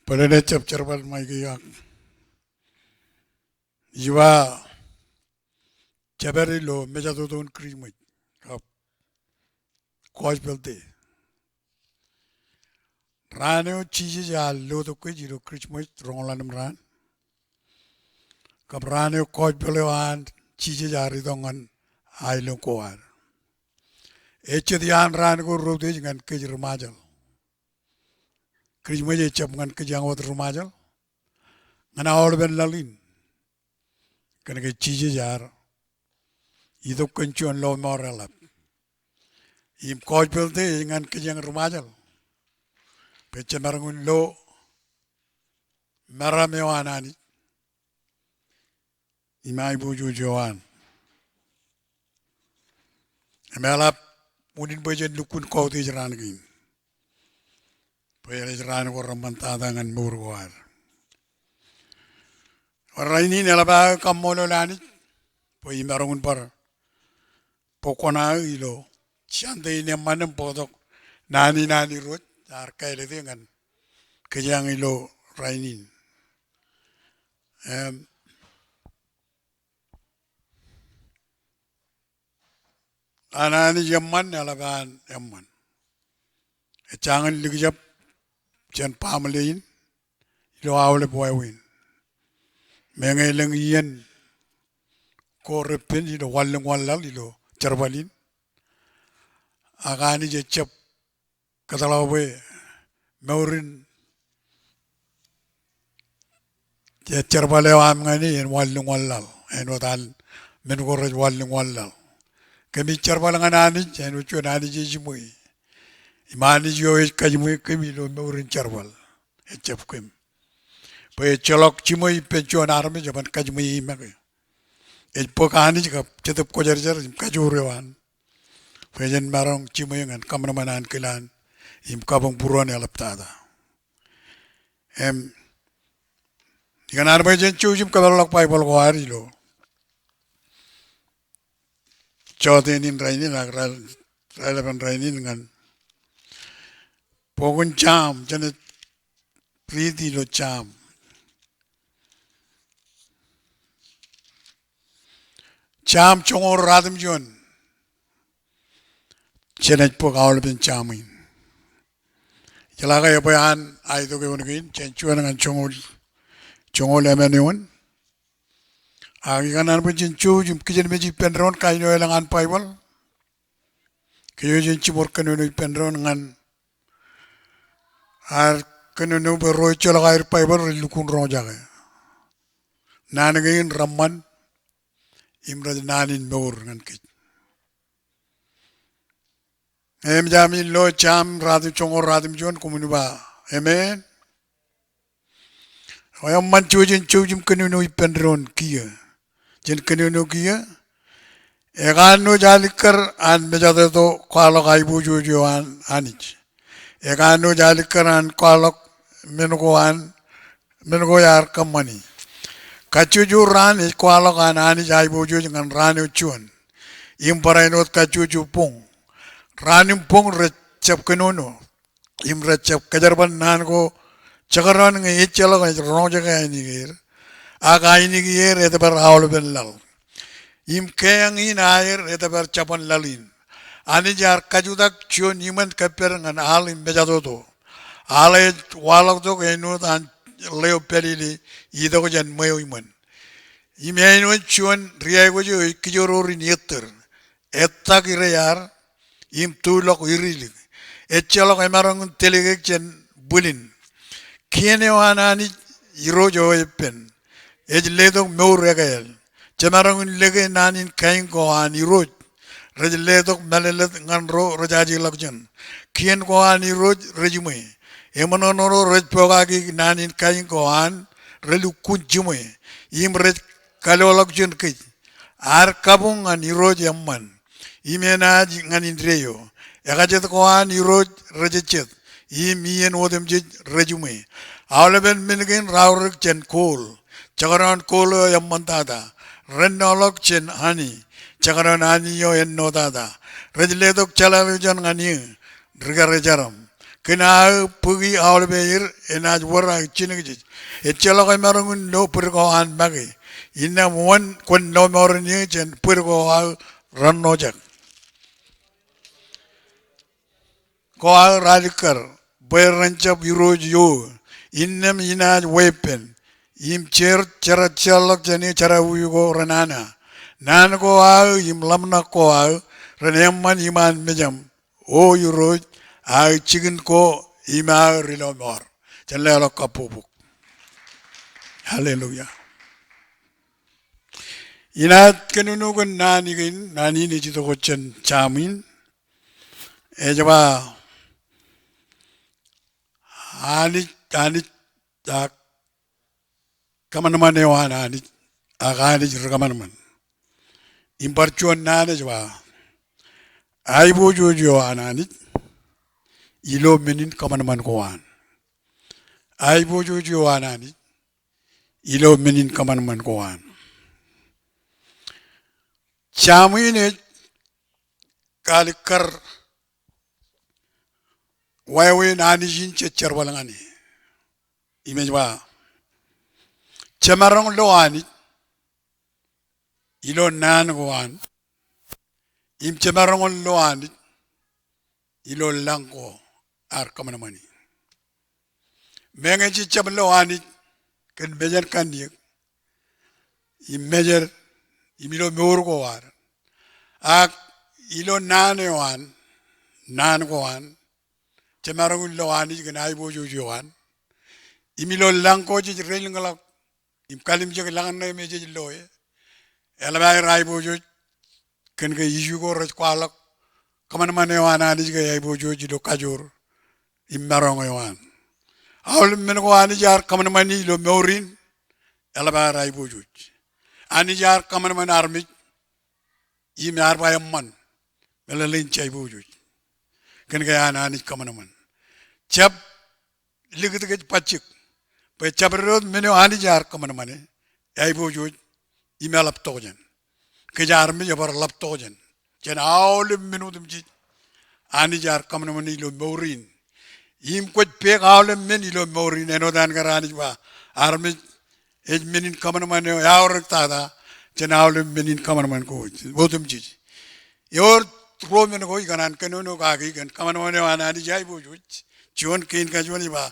Bōlen ejjab jerbal ṇa ijin ak ij ba jepād ilo mejatoto in Krismas kab Gospel Day. Raan eo Jisōs ear lotok kōj ilo Krismas roñoul ḷalem raan. Kab raan eo gospel eo an Jisōs ear itok ñan aelōñ ko ad. Ej jet iaan raan ko reutiej ñan kōj ri Ṃajeḷ. Krismas ejjab ñan kōjeañ wōt ri Ṃajeḷ. Ñan aolepen laḷ in. Kōnke Jisōs ear itok kōn juon lọmọọr eḷap. Im Gospel Day ej ñan kōjeañ ri Ṃajeḷ. Bwe jemaroñ in lo meram eo an Anij im aiboojoj eo an. Im eḷap unin bwe jen lukkuun kautiej raan kein. Bwe eḷap raan ko reṃṃan tata ñan mour ko ad. Rainin eḷap aō kaṃṃoolol Anij bwe imaroñ in bar bōk kuṇaō ilo Sunday in eṃṃan im bōktok naan in an Irooj ear kāālōt ñan kōjeañ ilo rainin. Im, an Anij eṃṃan, eḷap an eṃṃan. Ejjañin likjab jān baaṃle in ilo aolep wāween. Meñe elōñ iien ko repen ilo wanlōñ wanlaḷ ilo jerbal in, ak Anij ejjab kōtḷọk bwe mour in jerbal eo aṃ ñan e en wanlōñ wanlaḷ, āinwōt an men ko rej wanlōñ wanlaḷ. Kōmij jerbal ñan Anij āinwōt juon Anij ejiṃwe. Im Anij eo ej kajiṃwe kōm ilo mour in jerbal, ejjab kōm. Bwe ejjeḷọk jiṃwe ippān juon armej eban kajiṃwe e make. Ej bōk Anij kab Jetōb Kwōjarjar im kajoor eo an bwe jen maroñ jiṃwe ñan kōṃanṃan ankilaan im kabuñbūruon eḷaptata. Im, ikōṇaan bwe jen jouj im kōpeḷḷọk Baibōḷ ko ad ilo jọteen in rainin ak rael, raelepen rainin ñan bok in Sam, jenaaj riiti ilo Sam. Sam joñoul ruatimjuon. Jenaaj bōk aolepen Sam in. Ijeḷā ke ebwe an aitok eoon kein, jān juon ñan joñoul, joñoul emān eoon. Ak ikōṇaan bwe jen jouj im kijenmej ippān doon kain eo elōñ an Baibōḷ. Kōj jen jiṃor kōnono ippān doon ñan ad kōnono bwe ro ejjeḷọk aer Baibōḷ rej lukkuun roñjake. Naan kein reṃṃan im rej naan in mour ñan kōj. Im Sam in lo Sam ruatimjuon, joñoul ruatimjuon, koṃwin ba, amen. Eṃṃan, jouj jen jouj im kōnono ippān doon kiiō. Jen kōnono kiiō. Ekanooj alikkar an mejatoto kwaḷọk aiboojoj eo an Anij. Ekanooj alikkar an kwaḷọk men ko an, men ko ear kōṃṃani. Kajjojo raan ej kwaḷọk an Anij aiboojoj ñan raan eo juon. Im barāinwōt kajjojo boñ. Raan im boñ rejjab kōnono im rejjab kōjerbal naan ko jekdọọn ñe ejjeḷọk ej roñjake ainikieir. Ak ainikieir etōpar aolepen laḷ. Im keeañ in aer etōpar jabōn laḷ in. Anij ear kajutak juon iṃōn kōppād ñan aḷ im mejatoto. Aḷ ej waḷọktok āinwōt an ḷeo pālele itok jān ṃweo iṃōn. Im āinwōt juon riaikuj eo ej kijoror in ettōr. Ettak ire ear im tulọk irilik. Ejjeḷọk emaroñ in telekek jān bwilin. Kien eo an Anij Irooj eo epen ej letok mour ekāāl. Jemaroñ in lōke naan in kain ko an Irooj rej letok mālōtlōt ñan ro rejajeḷọkjeṇ. Kien ko an Irooj rejiṃwe. Eṃōṇōṇō ro rej pokake naan in kain ko an relukkuun jiṃwe im rej kaḷoḷọkjeṇ kōj. Ad kabuñ ñan Irooj eṃṃan. Im enaaj ñan indeeo. Ekajet ko an Irooj rejejjet. Im iien otemjej rejiṃwe. Aolepen men kein raorōk jān kol. Jekdọọn kol eo eṃṃantata. Rennọḷọk jān ani. Jekdọọn ani eo ennotata. Rej letok jeḷāḷọkjeṇ ñan eō. Rikaki jeram. Kōn aō bōki aolepen er enaaj wōr aō jinōkjeej. Ejjeḷọk emaroñ in lo bōd ko an make. Innām wōn kwōn lọmọọren eō jān bōd ko aō rennojak. Ko aō ralikkar bwe ren jab irooj ioō. Innām inaaj weeppān. Im jeor jeraajeḷọk jān eō jerọwiwi ko renana. Naan ko aō im ḷōmṇak ko aō ren eṃṃan iṃaan mejaṃ. O Irooj, aō jikin ko im aō ri lọmọọr. Jen leḷọk kabbokbok. Hallelujah. Inaaj kōnono kōn naan kein, naan in ej itok wōt jān Sam in. Ej ba, Anij, Anij, ak kōṃanṃan eo an Anij, ak Anij ri kōṃanṃan. Im bar juon naan ej ba, aiboojoj eo an Anij ilo men in kōṃanṃan ko an. Aiboojoj eo an Anij ilo men in kōṃanṃan ko an. Sam in ej kalikkar wāween Anij in jej jerbal ñan e. Im ej ba, jemaroñ lo Anij ilo naan ko an, im jemaroñ lo Anij ilo lañ ko ear kōṃanṃani. Meñe jej jab lo Anij kōn mejān kanniōk im mejān im ilo mour ko ad, ak ilo naan eo an, naan ko an, jemaroñ in lo Anij kōn aiboojoj eo an. Im ilo lañ ko jej reilñḷọk im kalimjek lañ ṇe me jej lo e, eḷap aer aiboojoj, kōn ke issue ko rej kwaḷọk kōṃanṃan eo an Anij ke aiboojoj ilo kajoor im maroñ eo an. Aolep men ko Anij ear kōṃanṃani ilo mour in, eḷap aer aiboojoj. Anij ear kōṃanṃan armej im ear ba eṃṃan meḷeḷein jaiboojoj. Kōn ke an Anij kōṃanṃan. Jab likūt kōj bajjek bwe jabdewōt men eo Anij ear kōṃanṃane, aiboojoj im eḷap tokjān. Kōj armej ebar ḷap tokjān jān aolep men otemjej Anij ear kōṃanṃane ilo mour in. Im kwōj peek aolep men ilo mour in, āinwōt an kar Anij ba, armej ej men in kōṃanṃan eo eaorōk tata jān aolep men in kōṃanṃan ko otemjej. Ewōr ruo men ko ikōṇaan kōnono kaki kōn kōṃanṃan eo an Anij aiboojoj. Juon kein kajuon ej ba,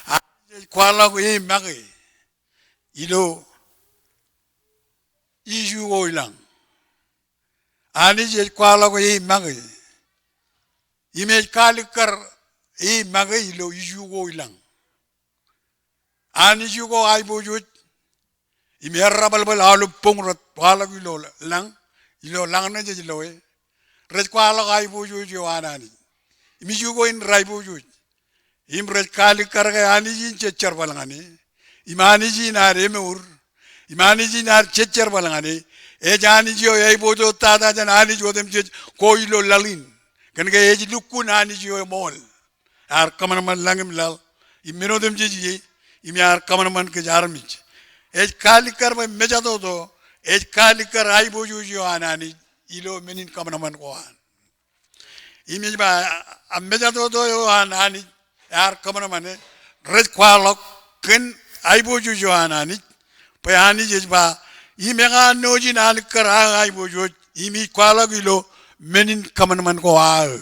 Anij ej kwaḷọk e make ilo issue ko ilañ. Anij ej kwaḷọk e make im ej kalikkar e make ilo issue ko ilañ. An issue ko aiboojoj im errabōḷbōḷ aolep boñ rej kwaḷọk ilo lañ, ilo lañ ṇe jej lo e, rej kwaḷọk aiboojoj eo an Anij. Im issue ko in raiboojoj. Im rej kalikkar ke Anij in jej jerbal ñan e. Im Anij in ad emour. Im Anij in ad jej jerbal ñan e. Ej Anij eo eiboojoj tata jān anij otemjej ko ilo laḷ in. Kōn ke ej lukkuun Anij eo eṃool. Ear kōṃanṃan lañ im laḷ im men otemjej ie, im ear kōṃanṃan kōj armej. Ej kalikkar bwe mejatoto, ej kalikkar aiboojoj eo an Anij ilo men in kōṃanṃan ko an. Im ej ba, a mejatoto eo an Anij ear kōṃanṃane, rej kwaḷọk kōn aiboojoj eo an Anij, bwe Anij ej ba, im ekanooj in alikkar aō aiboojoj, im ij kwaḷọk ilo men in kōṃanṃan ko aō.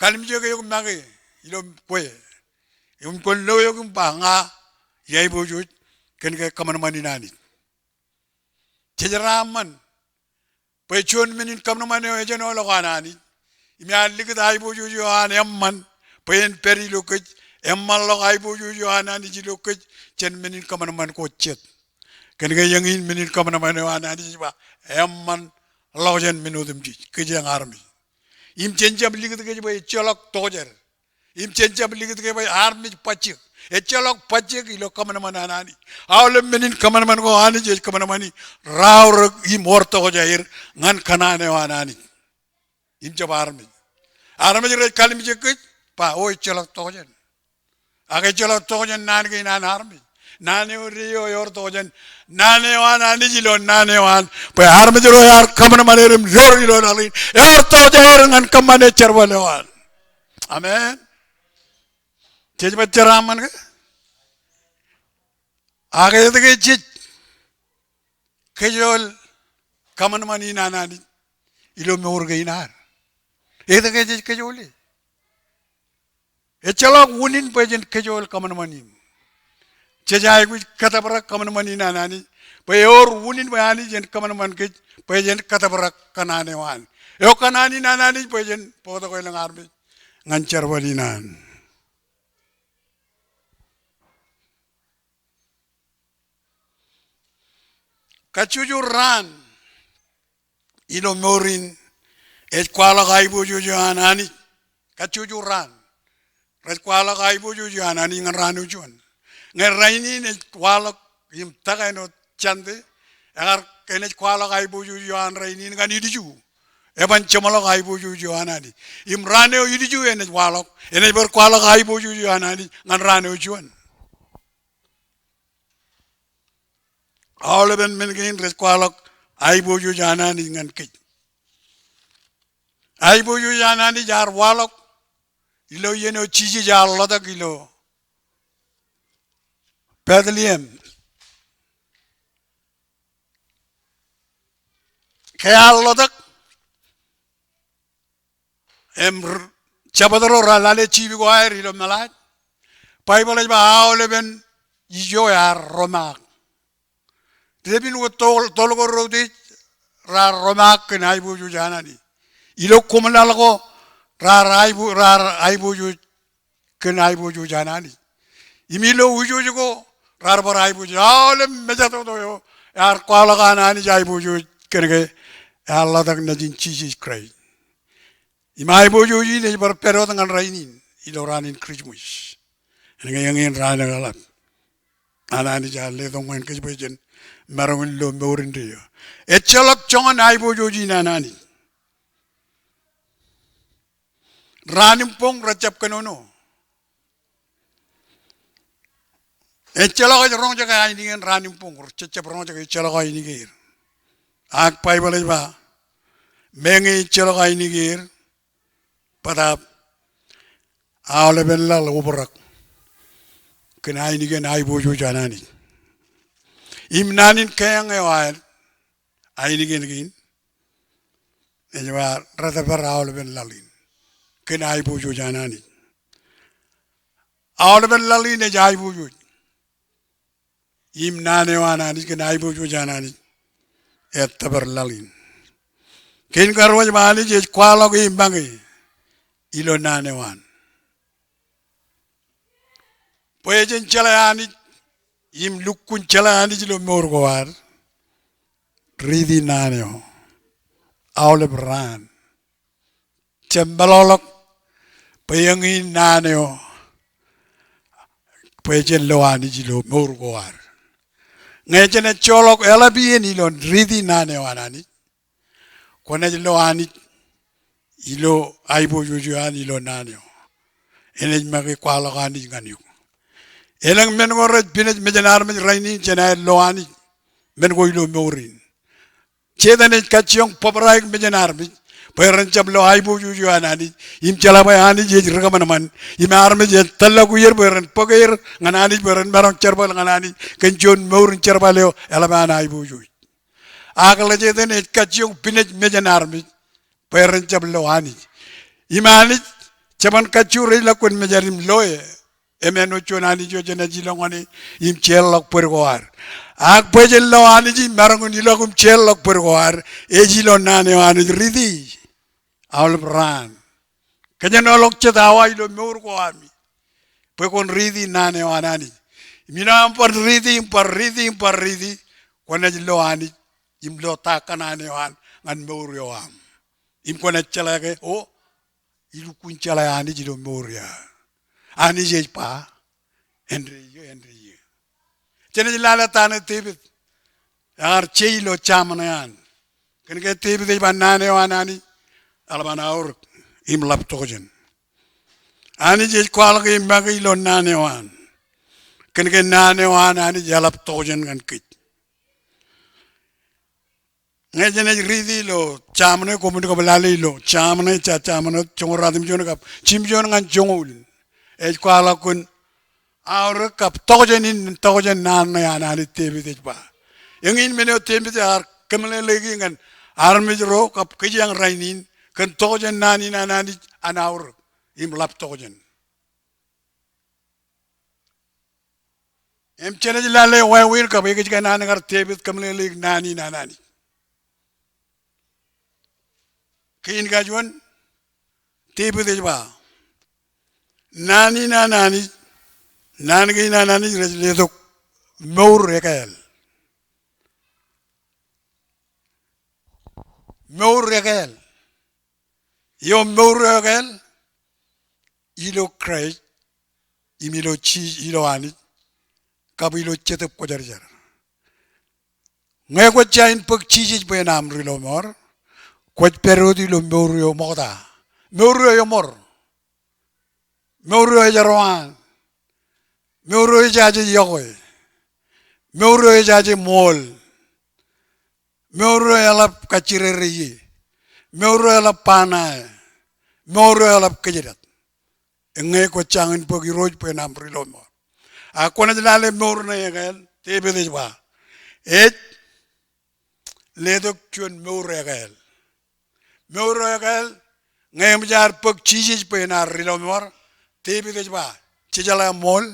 Kalimjek eok make ilo kwe. Im kwōn lo eok im ba ña ij aiboojoj kōn ke kōṃanṃan in Anij. Jej raṃṃan bwe juon men in kōṃanṃan eo ejenoḷọk an Anij. Im ear likūt aiboojoj eo an eṃṃan bwe en pād ilo kōj, eṃṃanḷọk aiboojoj eo an Anij ilo kōj jān men in kōṃanṃan ko jet. Kōn ke eñin men in kōṃanṃan eo an Anij ej ba eṃṃanḷọk jān men otemjej, kōj eñ armej. Im jen jab likūt kōj bwe ejjeḷọk tokjān. Im jen jab likūt kōj bwe armej bajjek. Ejjeḷọk bajjek ilo kōṃanṃan an Anij. Aolep men in kōṃanṃan ko Anij ej kōṃanṃani raorōk im wōr tokjāer ñan kōṇaan eo an Anij. Im jab armej. Armej rej kalimjek kōj, ba, o ejjeḷọk tokjān. Ak ejjeḷọk tokjān naan kein an armej. Naan eo deo ewōr tokjān. Naan eo an Anij ilo naan eo an. Bwe armej ro ear kōṃanṃan er im door ilo laḷ in, ewōr tokjāer ñan kōṃṃane jerbal eo an. Amen. Jej baj jeraaṃṃan ke? Ak etke jej kōjool kōṃanṃan in an Anij ilo mour kein ad? Etke jej kōjoole? Ejjeḷọk unin bwe jen kōjool kōṃanṃan in. Jej aikuj kōtōprak kōṃanṃan in an Anij. Bwe ewōr unin bwe Anij en kōṃanṃan kōj bwe jen kōtōprak kōṇaan eo an. Eo kōṇaan in an Anij bwe jen bōktok elōñ armej ñan jerbal in an. Kajjojo raan ilo mour in ej kwaḷọk aiboojoj eo an Anij. Kajjojo raan rej kwaḷọk aiboojoj eo an Anij ñan raan eo juon. Ñe rainin ej kwaḷọk im tōke āinwōt Jande, ekar enaaj kwaḷọk aiboojoj eo an rainin ñan ilju. Eban jeṃḷọk aiboojoj eo an Anij. Im raan eo ilju enaaj waḷọk, enaaj bar kwaḷọk aiboojoj eo an Anij ñan raan eo juon. Aolepen men kein rej kwaḷọk aiboojoj an Anij ñan kōj. Aiboojoj an Anij ear waḷọk ilo iien eo Jisōs ear ḷotak ilo Bethlehem. Ke ear ḷotak, im r-, jabōt ro raar lale jipik ko aer ilo meḷaaj. Baibōḷ ej ba aolepen ijo ear romaak. Dāpin wōt tol-, tol ko reutiej raar romaak kōn aiboojoj an Anij. Ilo koṃlaḷ ko raar aibo-, raar aiboojoj kōn aiboojoj an Anij. Im ilo wūjooj ko raar bar aiboojoj. Aolep mejatoto eo ear kwaḷọk an Anij aiboojoj kōn ke ear ḷotak Nejin Jisōs Kraist. Im aiboojoj in ej bar pād wōt ñan rainin ilo raan in Christmas. Kōn ke eñin raan eḷap an Anij ear letok ñan kōj bwe jen maroñ in lo mour indeeo. Ejjeḷọk joñan aiboojoj in an Anij. Raan im boñ rejjab kōnono. Ejjeḷọk ej roñjake ainikien raan im boñ, jejjab roñjake, ejjeḷọk ainikien. Ak Baibōḷ ej ba, meñe ejjeḷọk ainikien, bōtaab aolepen laḷ obrak kōn ainikien aiboojoj an Anij. Im naan in keeañ eo aer, ainikien kein, ej ba retōpar aolepen laḷ in kōn aiboojoj an Anij. Aolepen laḷ in ej aiboojoj. Im naan eo an Anij kōn aiboojoj an Anij etōpar laḷ in. Kein karuo ej ba Anij ej kwaḷọk e make ilo naan eo an. Bwe jen jeḷā Anij im lukkuun jeḷā Anij ilo mour ko ad, riiti naan eo aolep raan. Jab meḷọkḷọk bwe eñin naan eo bwe jen lo Anij ilo mour ko ad. Ñe jenaaj joḷọk eḷap iien ilo riiti naan eo an Anij, kwōnaaj lo Anij ilo aiboojoj eo an ilo naan eo. Enaaj make kwaḷọk Anij ñan eok. Elōñ men ko rej pinej mejān armej rainin jān aer lo Anij men ko ilo mour in. Setan ej kajjioñ bōbraik mejān armej bwe ren jab lo aiboojoj eo an Anij im jeḷā bwe Anij ej ri kōṃanṃan im armej ej tōllọk er bwe ren bōk er ñan Anij bwe ren maroñ jerbal ñan Anij kōn juon mour in jerbal eo eḷap an aiboojoj. Ak ḷe Setan ej kajjioñ pinej mejān armej bwe ren jab lo Anij. Im Anij, jeban kajju rej lọk kōn mejād im lo e. Im āinwōt juon Anij eo jenaaj ilọk ñan e im jeorḷọk bōd ko ad. Ak bwe jen lo Anij im maroñ in ilọk im jeorḷọk bōd ko ad, ej ilo naan eo Anij riiti aolep raan. Kōjenolọk jet awa ilo mour ko ami bwe kwōn riiti naan eo an Anij. Im ilo aṃ bar riiti im bar riiti im bar riiti, kwōnaaj lo Anij im lo ta kaṇaan eo an ñan mour eo aṃ. Im kwōnaaj jeḷā ke, o, ilukkuun jeḷā Anij ilo mour eo aō. Anij ej ba, āindein, āindein. Jenaaj lale ta ṇe Devid ear je ilo jaṃaṇe eo an. Kōn ke Devid ej ba naan eo an Anij eḷap an aorōk im ḷap tokjān. Anij ej kwaḷọk e make ilo naan eo an. Kōn ke naan eo an Anij eḷap tokjān ñan kōj. Ñe jenaaj riiti ilo jaṃaṇe, koṃwin kab lale ilo jaṃaṇe, ja jaṃaṇe, joñoul ratimjuon kab jimjuon ñan joñoul. Ej kwaḷọk kōn aorōk kab tokjān in, tokjān naan ṇe an Anij. Devid ej ba. Eñin men eo Devid ear kōmeḷeḷeiki ñan armej ro kab kōjeañ rainin kōn tokjān naan in an Anij an aorōk im ḷap tokjān. Im jenaaj lale wāween kab ekōjkan an kar Devid kōmeḷeḷeik naan in an Anij. Kein kajuon, Devid ej ba, naan in an Anij, naan kein an Anij rej letok mour ekāāl. Mour ekāāl. Eo mour eo ekāāl ilo Kraist, im ilo Ji-, ilo Anij, kab ilo Jetōb Kwōjarjar. Ñe kwōj jañin bōk Jisōs bwe en aṃ ri lọmọọr, kwōj pād wōt ilo mour eo ṃokta. Mour eo eṃor. Mour eo ejerwaan. Mour eo ejaje yokwe. Mour eo ejaje ṃool. Mour eo eḷap kajjirere ie. Mour eo eḷap ba ṇae. Mour eo eḷap kōjdat. Eñe kwōj jañin bōk Irooj bwe en aṃ ri lọmọọr. Ak kwōnaaj lale mour ṇe ekāāl, Devid ej ba, ej letok juon mour ekāāl. Mour eo ekāāl, ñe eṃōj ad bōk Jisōs bwe en ad ri lọmọọr, Devid ej ba, jejeḷā ṃool,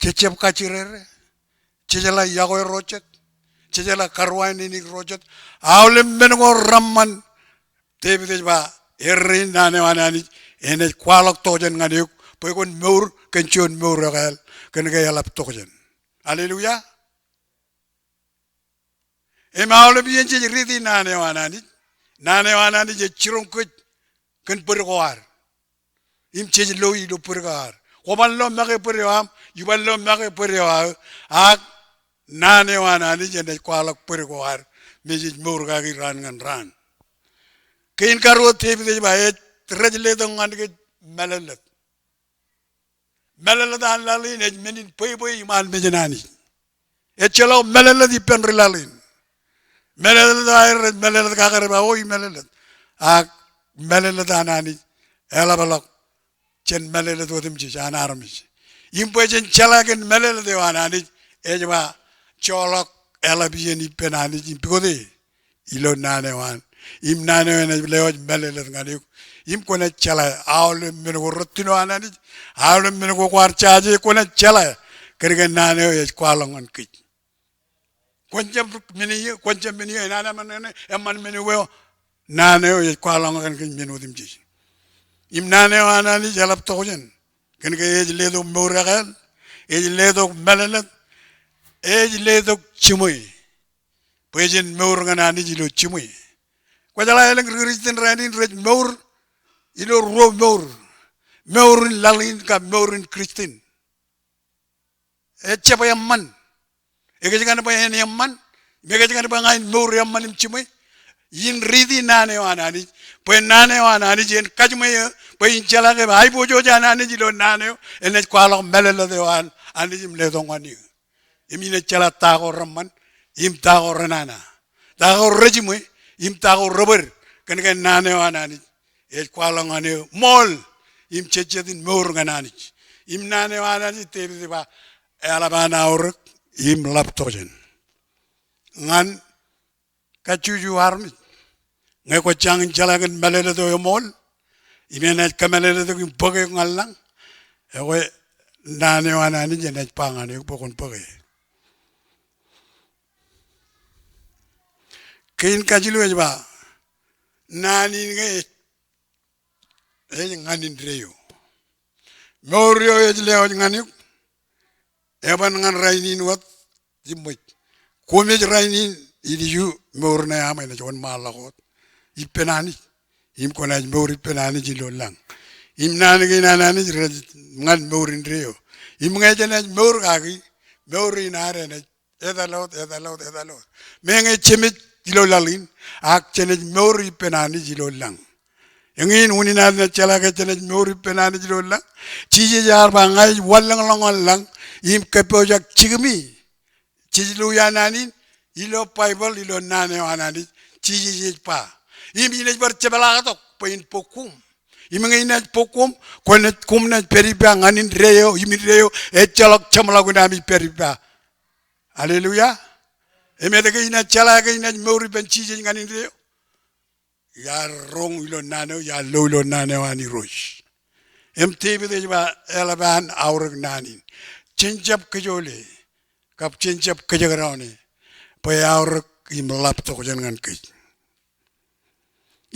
jejjab kajjirere, jejeḷā yokwe ro jet, jejeḷā karuwainenik ro jet, aolep men ko reṃṃan. Devid ej ba, errein naan eo an Anij enaaj kwaḷọk tokjān ñan eok, bwe kwōn mour kōn juon mour ekāāl, kōn ke eḷap tokjān. Alleluia. Im aolep iien jej riiti naan eo an Anij, naan eo an Anij ej jiroñ kōj kōn bōd ko ad. Im jej lo ilo bōd ko ad. Kwōban lo make bōd eo aṃ, iban lo make bōd eo aō, ak naan eo an Anij enaaj kwaḷọk bōd ko ad, me jej mour kaki raan ñan raan. Kein karuo Devid ej ba, ej rej letok ñan kōj mālōtlōt. Mālōtlōt an laḷ in ej men in bwebwe iṃaan mejān Anij. Ejjeḷọk mālōtlōt ippān ri laḷ in. Mālōtlōt aer rej mālōtlōt kakare ba, o, i mālōtlōt. Ak mālōtlōt an Anij eḷapḷọk jān mālōtlōt otemjej an armej. Im bwe jen jeḷā kōn mālōtlōt eo an Anij, ej ba, joḷọk eḷap iien ippān Anij im pukot e ilo naan eo an. Im naan eo enaaj lewōj mālōtlōt ñan eok. Im kwōnaaj jeḷā aolep men ko rettino an Anij, aolep men ko kwaar jaje, kwōnaaj jeḷā kōn ke naan eo ej kwaḷọk ñan kōj. Kwōn jab men ie, kwōn jab men ie, enana men eo, eṃṃan men eo, naan eo ej kwaḷọk ñan kōj men otemjej. Im naan eo an Anij eḷap tokjān. Kōn ke ej letok mour ekāāl, ej letok mālōtlōt, ej letok jiṃwe. Bwe jen mour ñan Anij ilo jiṃwe. Kwōjeḷā elōñ ri Kūrjin rainin rej mour ilo ruo mour. Mour in laḷ in kab mour in Kūrjin. Ejjab eṃṃan. Ekōjkan bwe en eṃṃan. Im ekōjkan bwe ña in mour eṃṃan im jiṃwe. In riiti naan eo an Anij. Bwe naan eo an Anij en kajiṃwe eō. Bwe in jeḷā ke aiboojoj an Anij ilo naan eo enaaj kwaḷọk mālōtlōt eo an Anij im letok ñan eō. Im inaaj jeḷā ta ko reṃṃan, im ta ko renana. Ta ko rejiṃwe, im ta ko rebōd, kōn ke naan eo an Anij ej kwaḷọk ñan eō ṃool, im jejjet in mour ñan Anij. Im naan eo an Anij, Devid ej ba, eḷap an aorōk, im ḷap tokjān. Ñan kajjojo armej. Ñe kwōj jañin jeḷā kōn mālōtlōt eo eṃool, im enaaj kōmālōtlōt eok im bōk eok ñan lañ, ekwe naan eo an Anij enaaj ba ñan eok bwe kwōn bōke. Kein kajilo ej ba, naan in ke ej ñan indeeo. Mour eo ej lewōj ñan eok, eban ñan rainin wōt im ṃōj. Koṃij rainin ilju mour ṇe aṃ enaaj wōnṃaanḷọk wōt ippān Anij. Im kwōnaaj mour ippān Anij ilo lañ. Im naan kein an Anij rej ñan mour indeeo. Im ñe jenaaj mour kaki, mour in ad enaaj etal wōt, etal wōt, etal wōt. Meñe jemej ilo laḷ in, ak jenaaj mour ippān Anij ilo lañ. Eñin unin ad naaj jeḷā ke jenaaj mour ippān Anij ilo lañ. Jisōs ear ba ña ij wanlōñḷọk ñan lañ, im kōppojak jikimi. Jej lo ia naan in, ilo Baibōḷ, ilo naan eo an Anij, Jisōs ej ba. Im inaaj bar jepḷaaktok, bwe in bōk koṃ. Im ñe inaaj bōk koṃ, kwōnaaj, koṃ naaj pād ippa ñan indeeo, im indeeo, ejjeḷọk jeṃḷọkin ami pād ippa. Alleluia. Im etke inaaj jeḷā ke inaaj mour ippān Jisōs ñan indeeo? Iar roñ ilo naan eo, iar lo ilo naan eo an Irooj. Im Devid ej ba eḷap an aorōk naan in. Jen jab kōjoole, kab jen jab kōjekdọọn e, bwe eaorōk im ḷap tokjān ñan kōj.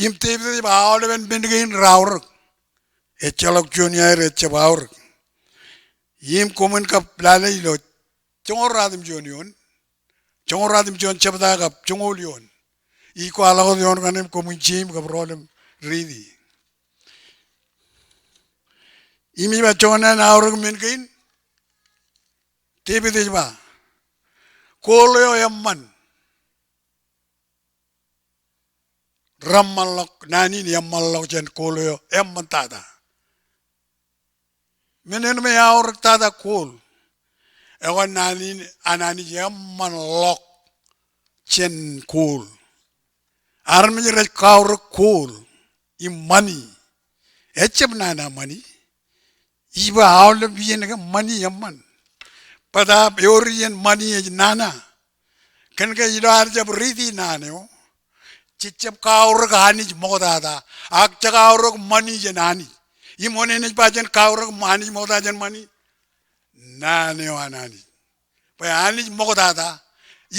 Im Devid ej ba aolepen men kein raorōk. Ejjeḷọk juon iaer ejjab aorōk. Im koṃwin kab lale ilo joñoul ruatimjuon eoon. Joñoul ruatimjuon jebta kab joñoul eoon. Ij kwaḷọk wōt eoon kaṇe im koṃwin jeiū im kab rọọl im riiti. Im ij ba joñan aorōk men kein. Devid ej ba, gold eo eṃṃan. reṃṃanḷọk, naan in eṃṃanḷọk jān kooḷ eo eṃṃantata. Men eo me eaorōk tata kooḷ. Ekwe naan in an Anij eṃṃanḷọk jān kooḷ. Armej rej kaorōk kooḷ im ṃani. Ejjab nana ṃani. Ij ba aolep iien ke ṃani eṃṃan. Bōtaab ewōr iien ṃani ej nana. Kōn ke ilo ad jab riiti naan eo, jej jab kaorōk Anij ṃoktata, ak jekaorōk ṃani jān Anij. Im oṇān ej ba jen kaorōk Anij ṃoktata jān ṃani? Naan eo an Anij. Bwe Anij ṃoktata,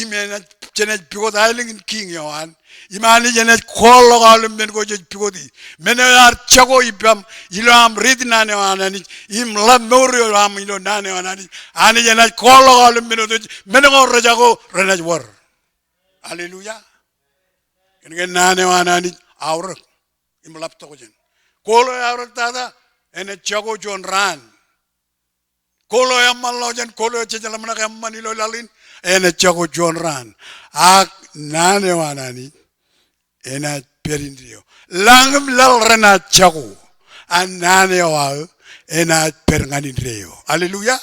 im enaaj, jenaaj pukot aelōñ in kiiñ eo an, im Anij enaaj kooḷḷọk aolep men ko jej pukoti. Men eo ear jako ippaṃ, ilo aṃ riit naan eo an Anij, im ḷap mour eo aṃ ilo naan eo an Anij, Anij enaaj kooḷḷọk aolep men otemjej, men ko rej jako renaaj wōr. Hallelujah. Kōn ke naan eo an Anij aorōk im ḷap tokjān. Kooḷ eo eaorōk tata, enaaj jako juon raan. Kooḷ eo eṃṃanḷọk jān, kooḷ eo jej ḷōmṇak eṃṃan ilo laḷ in, enaaj jako juon raan. Ak naan eo an Anij enaaj pād indeeo. Lañ im laḷ renaaj jako, ak naan eo aō enaaj pād ñan indeeo. Hallelujah.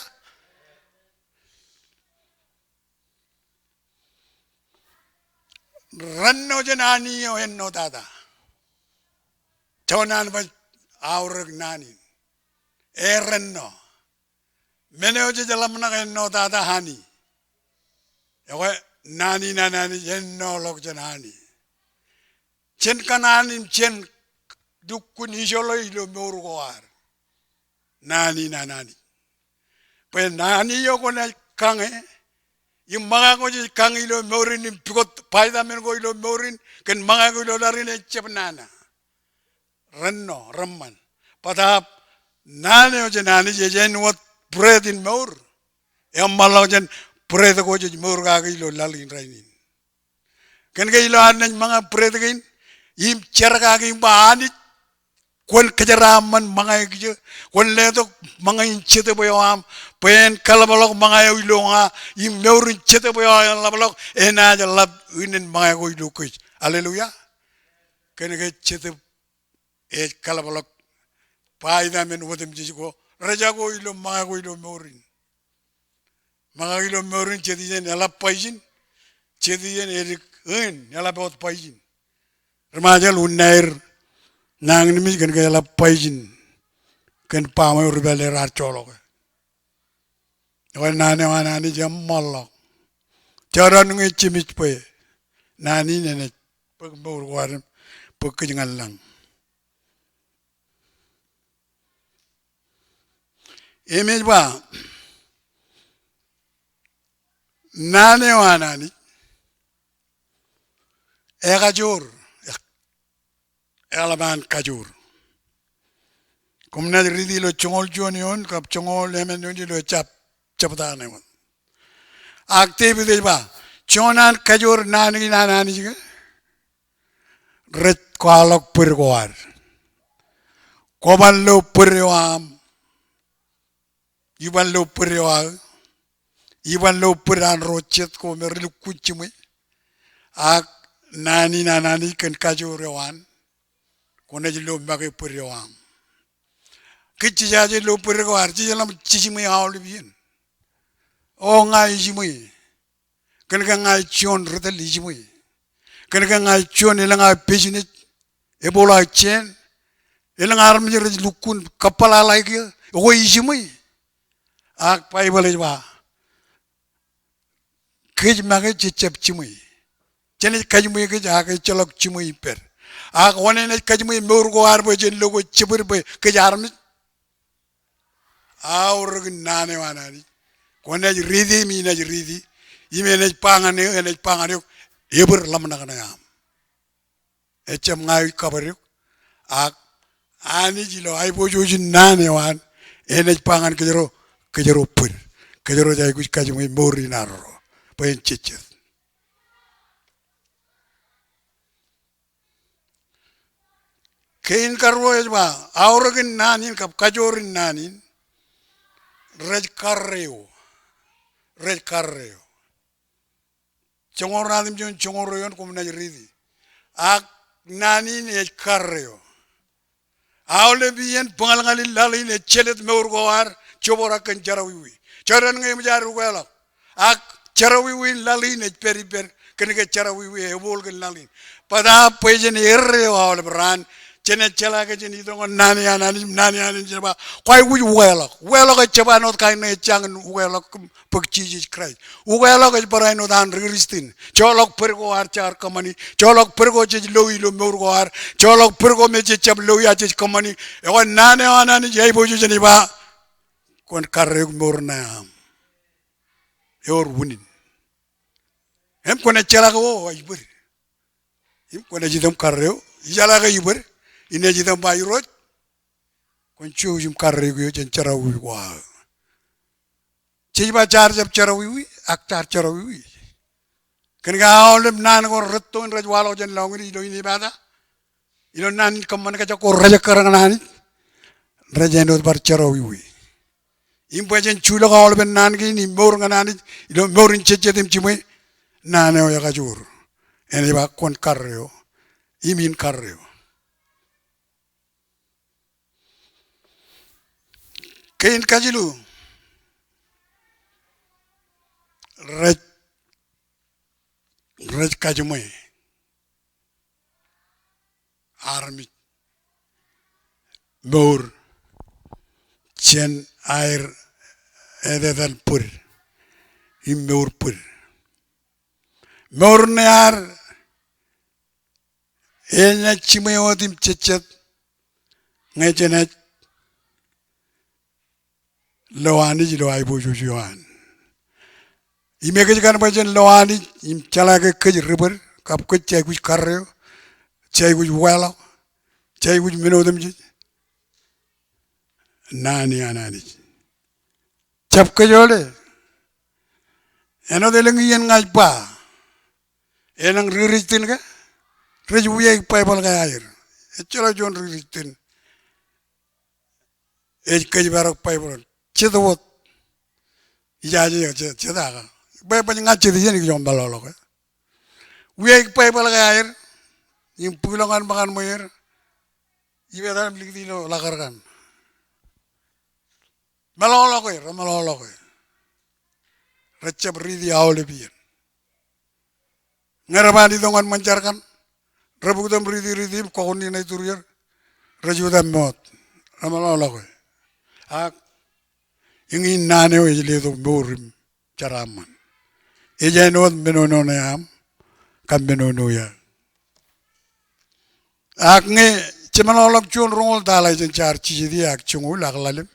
Rān eo jān Anij eo ennotata. Juon an baj aorōk naan in. E rān eo. Men eo jej ḷōmṇak ennotata Anij. Ekwe naan in an Anij ennoḷọk jān Anij. Jen kanaan im jen lukkuun ijoḷọk ilo mour ko ad. Naan in an Anij. Bwe naan eo kwōnaaj kañe, im ṃōñā ko jej kañe ilo mour in, im pukot vitamin ko ilo mour in, kōn ṃōñā ko ilo laḷ in ejjab nana. Rān eo, reṃṃan. Bōtaab naan eo jān Anij ej āinwōt bread in mour. Eṃṃanḷọk jān bread ko jej mour kaki ilo laḷ in rainin. Kōn ke ilo ad naaj ṃōñā bread kein, im jar kaki im ba Anij, kwōn kōjeraaṃṃan ṃōñā eo kōj, kwōn letok ṃōñā in jetōb eo aṃ, bwe en kaḷapḷọk ṃōñā eo ilo ña, im mour in jetōb eo aṃ en ḷapḷọk, enaaj ḷap unin ṃōñā ko ilo kōj. Hallelujah. Kōn ke jetōb ej kaḷapḷọk vitamin otemjej ko rej jako ilo ṃōñā ko ilo mour in. Ṃōñā ko ilo mour in, jet iien eḷap baijin, jet iien edik in eḷap wōt baijin. Ri Ṃajeḷ, unin aer nañinmej kōn ke eḷap baijin kōn baaṃ eo ri pālle raar joḷọk e. Ekwe naan eo an Anij eṃṃanḷọk. Jekdọọn ñe jemej bwe naan in enaaj bōk mour ko ad im bōk kōj ñan lañ. Im ej ba naan eo an Anij ekajoor, e, eḷap an kajoor. Koṃ naaj riiti ilo joñoul juon eoon kab joñoul emān eoon ilo jab, jabta ṇe wōt. Ak Devid ej ba, juon an kajoor naan kein an Anij ke rej kwaḷọk bōd ko ad. Kwōban lo bōd eo aṃ. Iban lo bōd eo aō. Iban lo bōd an ro jet ko me ri lukkuun jiṃwe. Ak naan in an Anij kōn kajoor eo an, kwōnaaj lo make bōd eo aṃ. Kōj jejaje lo bōd ko ad, jej ḷōmṇak jiṃwe aolep iien. O ña ijiṃwe. Kōn ke ña ij juon ri tōl ijiṃwe. Kōn ke ña ij juon elōñ aō business, ebooḷ aō jāān, elōñ armej rej lukkuun kōpeḷḷọk kiiō, ekwe ijiṃwe. Ak Baibōḷ ej ba, kōj make jej jab jiṃwe. Jenaaj kajiṃwe kōj ak ejjeḷọk jiṃwe ippād. Ak oṇān enaaj kajiṃwe mour ko ad bwe jen lo kwe jebōd bwe kōj armej. Aorōk in naan eo an Anij. Kwōnaaj riiti im inaaj riiti. Im enaaj ba ñan eō, enaaj ba ñan eok, ebōd ḷōmṇak ṇe aṃ. Ejjab ña ij kabōd eok. Ak Anij ilo aiboojoj in naan eo an, enaaj ba ñan kōjro, kōjro bōd. Kōjro ej aikuj kajiṃwe mour in arro. Bwe en jejjet. Kein karuo ej ba, aorōk in naan in kab kajoor in naan in, rej karreo. Rej karreo. Joñoul ruatimjuon, joñoul ruo eoon koṃ naaj riiti. Ak naan in ej karreo. Aolep iien bōñalñal in laḷ in ej jelōt mour ko ad, jebōd ak kōn jerọwiwi. Jọteen ñe eṃōj ad ukeḷọk. Ak jerọwiwi in laḷ in ej pād ippād, kōnke jerọwiwi ej ebooḷ kōn laḷ in. Bōtaab bwe jen erreo aolep raan, jen ejjeḷā ke jen itok ñan naan eo an Anij, naan eo an Anij ej ba, kwaikuj ukeḷọk. Ukeḷọk ejjab āinwōt kain ṇe ej jañin ukeḷọk kōm bōk Jisōs Kraist. Ukeḷọk ej barāinwōt an ri Kristian. Joḷọk bōd ko ad jaar kōṃṃani. Joḷọk bōd ko jej lo ilo mour ko ad. Joḷọk bōd ko me jej jab lo ia jej kōṃṃani. Ekwe naan eo an Anij ej aiboojoj im ej ba, kwōn karreoik mour ṇe aṃ. Ewōr unin. Im kwōnaaj jeḷā ke o, ij bōd. Im kwōnaaj itok im karreo. Ijeḷā ke ij bōd, inaaj itok im ba Irooj, kwōn jouj im karreoik eō jān jerọwiwi ko aō. Jej ba jaar jab jerọwiwi, ak jaar jerọwiwi. Kōnke aolep naan ko retto in rej waḷọk jān lọñiin ilo inepata, ilo naan in kōṃṃan kōjak ko rejekkar ñan Anij, rej āinwōt bar jerọwiwi. Im bwe jen julọk aolepen naan kein im mour ñan Anij ilo mour in jejjet im jiṃwe, naan eo ekajoor. Enaaj ba kwōn karreo, im in karreo. Kein kajilu, rej, rej kajiṃwe armej mour jān aer etetal bōd im mour bōd. Mour ṇe ad enaaj jiṃwe wōt im jejjet ñe jenaaj lo Anij ilo aiboojoj eo an. Im ekōjkan bwe jen lo Anij im jeḷā ke kōj ri bōd, kab kōj jaikuj karreo, jaikuj ukeḷọk, jaikuj men otemjej. Naan eo an Anij. Jab kōjole. Āinwōt elōñ iien ña ij ba, elōñ ri Kristian ke rej wiaik Baibōḷ ke aer. Ejjeḷọk juon ri Kristian ej kōjparok Baibōḷ. Jet wōt. Ijaje jet, jet ak. Bwe baj ña jet iien ikijjien meḷọkḷọk e. Wiaik Baibōḷ ke aer im bwilọk ñan ṃōkaṇ ṃweer im etal im likūti ilo lakar kaṇ. Meḷọkḷọk e, remeḷọkḷọk e. Rejjab riiti aolep iien. Ñe re ba an itok ñan ṃōn jar kaṇ, rebuktok im riiti, riiti im kọkoṇ in ej tūrier, rej jutak im moot. Remeḷọkḷọk e. Ak eñin naan eo ej letok mour im jeraaṃṃan. Ej āinwōt menono ṇe aṃ kab menono ia. Ak ñe jemeḷọkḷọk juon roñoul tala ijin jaar jijet ie ak joñoul ak ḷalem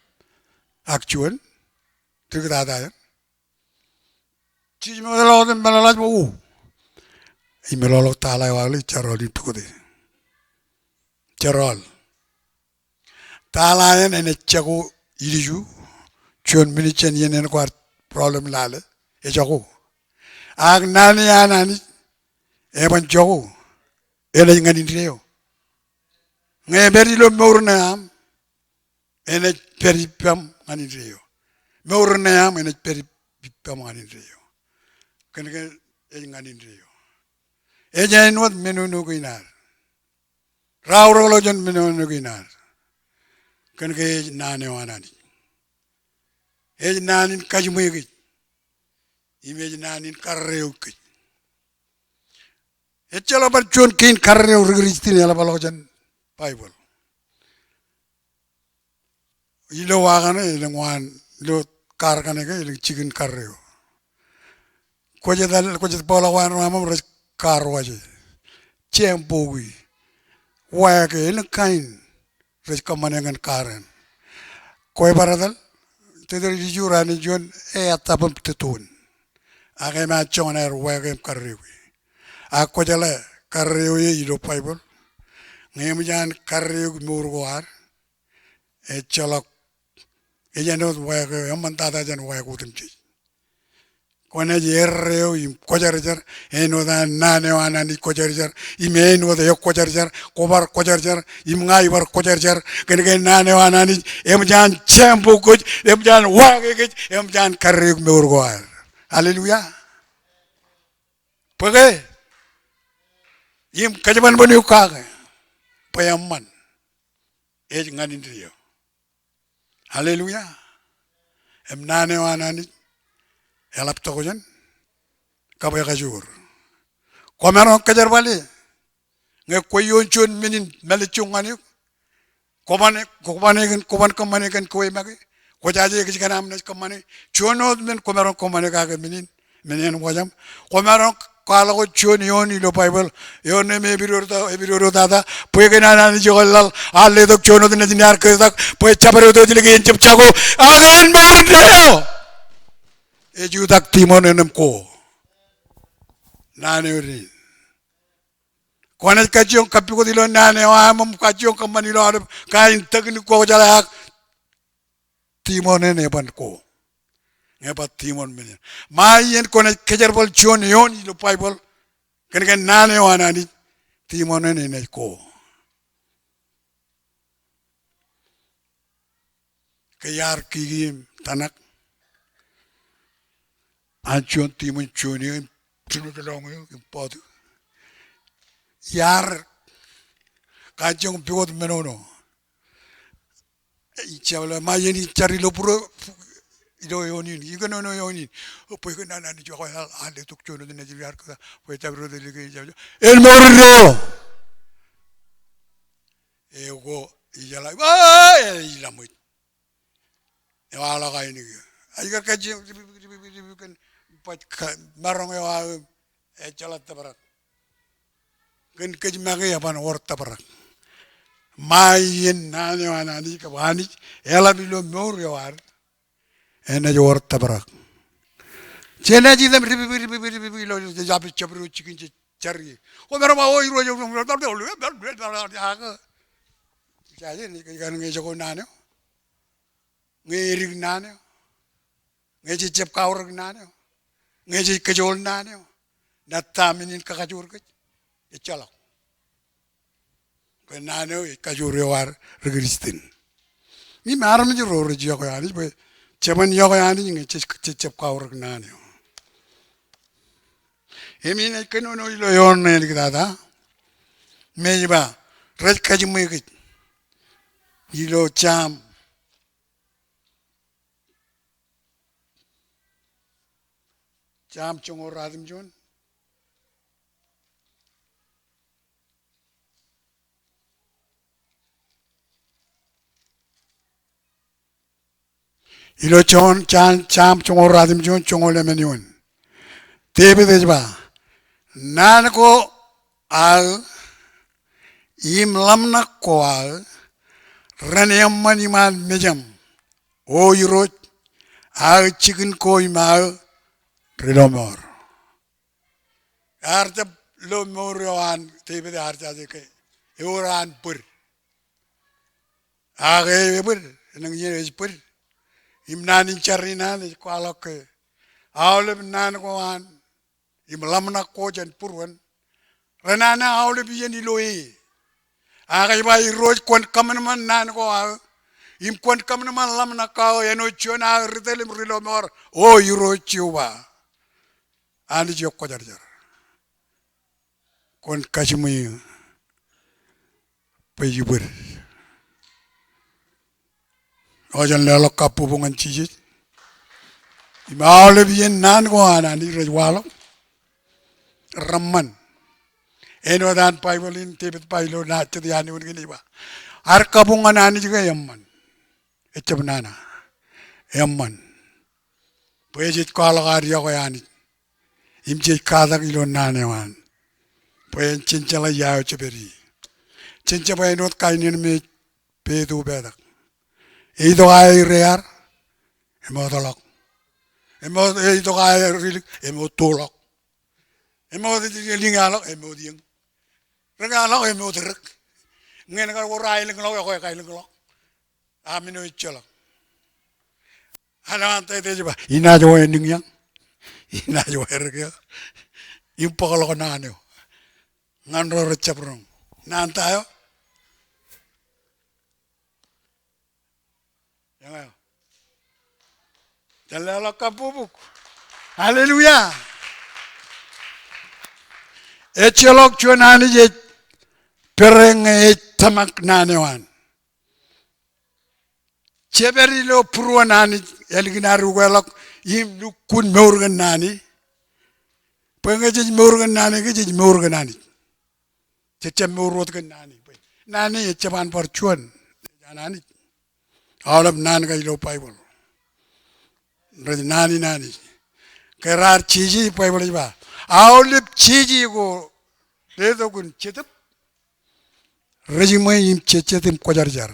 ak juon, dik tata eṇ. Jej meḷọkḷọk im meḷọkḷọk, o. Im meḷọkḷọk tala eo aō ḷe, ij jar aolep in pukot e. Jar aolep. Tala eṇ enaaj jako ilju, juon minit jān iien eṇ kwaar problem lale, ejako. Ak naan eo an Anij, eban jako, enaaj ñan indeeo. Ñe epād ilo mour ṇe aṃ, enaaj pād ippaṃ ñan indeeo. Mour ṇe aṃ enaaj pād ip-, ippaṃ ñan indeeo. Kōnke ej ñan indeeo. Ej āinwōt menono kein ad. Raorōkḷọk jān menono kein ad. Kōnke ej naan eo an Anij. Ej naan in kajiṃwe kōj. Im ej naan in karreo kōj. Ejjeḷọk bar juon kein karreo ri Kristian eḷapḷọk jān Baibōḷ. Ilo wa kaṇe elōñ waan, ilo kar kaṇe ke elōñ jikin karreo. Kwōj etal, kwōj bōkḷọk wa eo rej car wash e, shampoo e, wax e, elōñ kain rej kōṃṃane ñan kar eṇ. Kwōj bar etal, tōtōr ilju raan in juon, e ettap im tōtōn. Ak emaat joñan aer wax e im karreo e. Ak kwōjeḷā karreo e ilo Baibōḷ. Ñe eṃōj an karreo mour ko ad, ejjeḷọk, ej āinwōt wax eo, eṃṃantata jān wax otemjej. Kwōnaaj erreo im kwōjarjar, āinwōt an naan eo an Anij kwōjarjar, im āinwōt ekwōjarjar, kwō bar kwōjarjar, im ña ibar kwōjarjar, kōnke naan eo an Anij, eṃōj an shampoo kōj, eṃōj an wax e kōj, eṃōj an karreo mour ko ad. Hallelujah. Bwe ke, im kōjparok eok kake bwe eṃṃan ej ñan indeeo. Hallelujah. Im naan eo an Anij eḷap tokjān kab ekajoor. Kwōmaroñ kōjerbale ñe kwō ioon juon men in mālejjoñ ñan eok. Kwōban, kwōban kōṃṃane kōn kwe make. Kwō jaje kōjkan aṃ naaj kōṃṃane. Juon wōt men kwōmaroñ kōṃṃane kake men in, men in wōj aṃ. Kwōmaroñ kwaḷọk juon eoon ilo Baibōḷ. Eoon ṇe me epidodo, epidodo tata. Bwe kōn an Anij eo ej laḷ, ear letok juon wōt nejin ear kōttak bwe jabdewōt eo ej lōke en jab jako. Ak en mour indeeo ej jutak tiṃoṇ eṇ im ko. Naan eo dein. Kwōnaaj kajjioñ kappukot ilo naan eo aṃ im kajjioñ kōṃṃan ilo aolep kain technique ko kwō jeḷā ak tiṃoṇ eṇ eban ko. Ñe ba tiṃoṇ men in. Ṃae iien kwōnaaj kōjerbal juon eoon ilo Baibōḷ kōn ke naan eo an Anij, tiṃoṇ eṇ enaaj ko. Ke iar kiki im tanak an juon tiṃoṇ juon eo im jino ḷọk eo im bọọtu. Iar kajjioñ pukot menono. Ij jab lo ṃae iien ij jar ilo būro ilo eoon in. Ikōnono eoon in. Bwe kōn an Anij eo ej laḷ, ear letok juon wōt nejin ear kōttak bwe jabdewōt eo ej lōke en jab jako. En mour indeeo. Eo ko ijeḷā, ej laṃōj. Ewaḷọk ainikien. Ij kar kajjioñ kōn baj maroñ eo aō ejjeḷọk tōprak. Kōn kōj make eban wōr tōprak. Ṃae iien naan eo an Anij kab Anij eḷap ilo mour eo ad, enaaj wōr tōprak. Jenaaj item ripip, ripip, ripip ilo jab, jabdewōt jikin jej jar ie. Kwōmaroñ ba, o Irooj, ak. Jaje, ñe ej ko naan eo. Ñe edik naan eo. Ñe jej jab kaurōk naan eo. Ñe jej kōjool naan eo. Ña ta men in kakajoor kōj? Ejjeḷọk. Bwe naan eo ej kajoor eo an ri Kristian. Im armej ro rej iọkwe Anij bwe jeban iọkwe Anij ñe jej, jej jab kaurōk naan eo. Im inaaj kōnono ilo eoon ṇe āliktata. Me ej ba, rej kajiṃwe kōj. Ilo Sam Sam joñoul ratimjuon. Ilo joñoul, Sam, Sam joñoul ratimjuon, joñoul emān eoon. Devid ej ba, naan ko aō, im ḷōmṇak ko aō, ren eṃṃan iṃaan mejaṃ, O Irooj, aō jikin ko im aō ri lọmọọr. Ear jab lo mour eo an Devid ear jaje ke ewōr an bōd. Ak e ebōd, elōñ iien ej bōd. Im naan in jar in an ej kwaḷọk ke aolep naan ko an im ḷōmṇak ko jān būruon, renana aolep iien ilo e. Ak ej ba, Irooj, kwōn kōṃanṃan naan ko aō, im kwōn kōṃanṃan ḷōmṇak ko aō āinwōt juon aō ri tōl im ri lọmọọr, O Irooj Jeova, Anij eo Kwōjarjar. Kwōn kajiṃwe eō bwe ij bōd. Eo jen leḷọk kabbokbok ñan Jisōs. Im aolep iien naan ko an Anij rej waḷọk, reṃṃan. Āinwōt an Baibōḷ in Devid ba ilo naan jet iaan eoon kein ej ba, ad kabuñ ñan Anij ke eṃṃan. Ejjab nana. Eṃṃan. Bwe jej kwaḷọk ad iọkwe Anij. Im jej katak ilo naan eo an. Bwe en jen jeḷā ia eo jepedi. Jen jab āinwōt kain in me ej petu petak. Eitok aer ear, emootḷọk. Emoot, eitok aer ilik, emoottoḷọk. Emoot liñeḷọk, emoot iōñ. Rūkḷọk, emoot rūk. Ñe en kar wōr aelōñḷọk, ekwe kaelōñḷọk. A men eo ejjeḷọk. Aolep an tata ej ba, inaaj wōr liñeḷọk. Inaaj wōr rūk eo. Im bōkḷọk naan eo. Ñan ro rej jab roñ. Naan ta eo? Eñeo. Jen leḷọk kabbokbok. Hallelujah. Ejjeḷọk juon Anij ej pere ñe ej tōmak naan eo an. Jepād ilo būruon Anij ālikin ad ukeḷọk im lukkuun mour kōn naan e. Bwe ñe jej mour kōn naan e, ke jej mour kōn Anij. Jej jab mour wōt kōn naan e. Bwe naan e ejjab an bar juon. Ej an Anij. Aolep naan ko ilo Baibōḷ rej naan in Anij. Ke raar jeje, Baibōḷ ej ba, aolep jeje ko letok in Jetōb, rej jiṃwe im jejjet im kwōjarjar.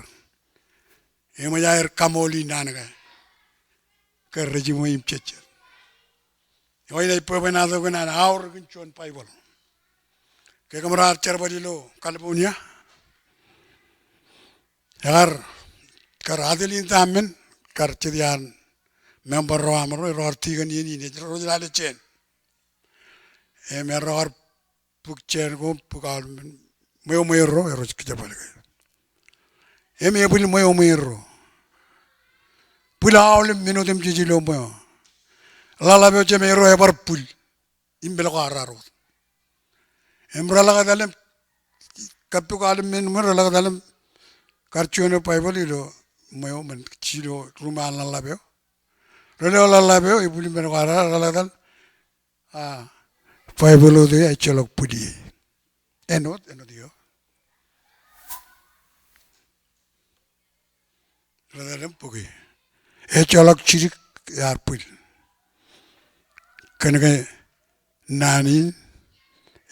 Eṃōj aer kaṃooli naan ko ke rej jiṃwe im jejjet. Eo inaaj bwebwenato kōn an aorōk in juon Baibōḷ. Ke kōm raar jerbal ilo California, ekar, kar Adelinda men, kar jet iaan member ro aṃro, erro kar tikōn iien in, ej rej lale jān. Im erro kar bōk jān ko, bōk aolep men, ṃweo ṃweerro, erro rej kōjerbal ke. Im ebwil ṃweo ṃweerro. Bwil aolep men otemjej ilo ṃweo. Ḷaḷḷap eo jān ṃweerro ebar bwil. Im meḷeḷe ko arrar wōt. Im reḷak etal im, kappok aolep men ṃweo, reḷak etal im kar juon eo Baibōḷ ilo ṃweo men, ilo ruṃ an ḷaḷḷap eo. Releḷọk ḷaḷḷap eo, ebwil im meḷeḷe ko arrar, reḷak etal. A, Baibōḷ eo ejjeḷọk bwil ie. Āinwōt, āinwōt eo. Reḷak etal im bōke. Ejjeḷọk jidik, ear bwil. Kōnke naan in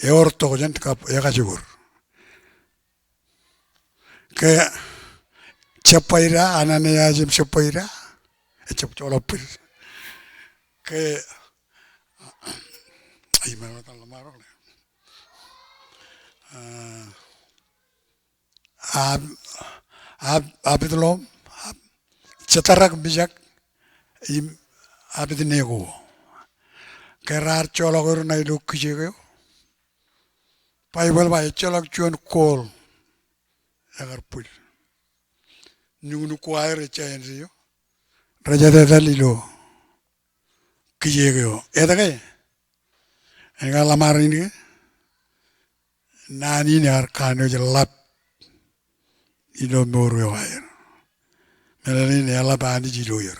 ewōr tokjān kab ekajoor. Ke Sapphaira, Ananias im Sapphaira, ejjab joḷọk bwil. Ke, ai, men eo etal ḷōṃaro. A, Ab-, Ab-, Abednego, Ab-, Sedrak, Misak, im Abednego. Ke raar joḷọk er ṇa ilo kijeek eo. Baibōḷ ba ejjeḷọk juon gold ekar bwil. Nuknuk ko aer ejja āindeeo. Rej etetal ilo kijeek eo. Etke? Eñin ke ḷōṃaro in ke? Naan in ear kanooj ḷap ilo mour eo aer. Meḷeḷein eḷap Anij ilo er.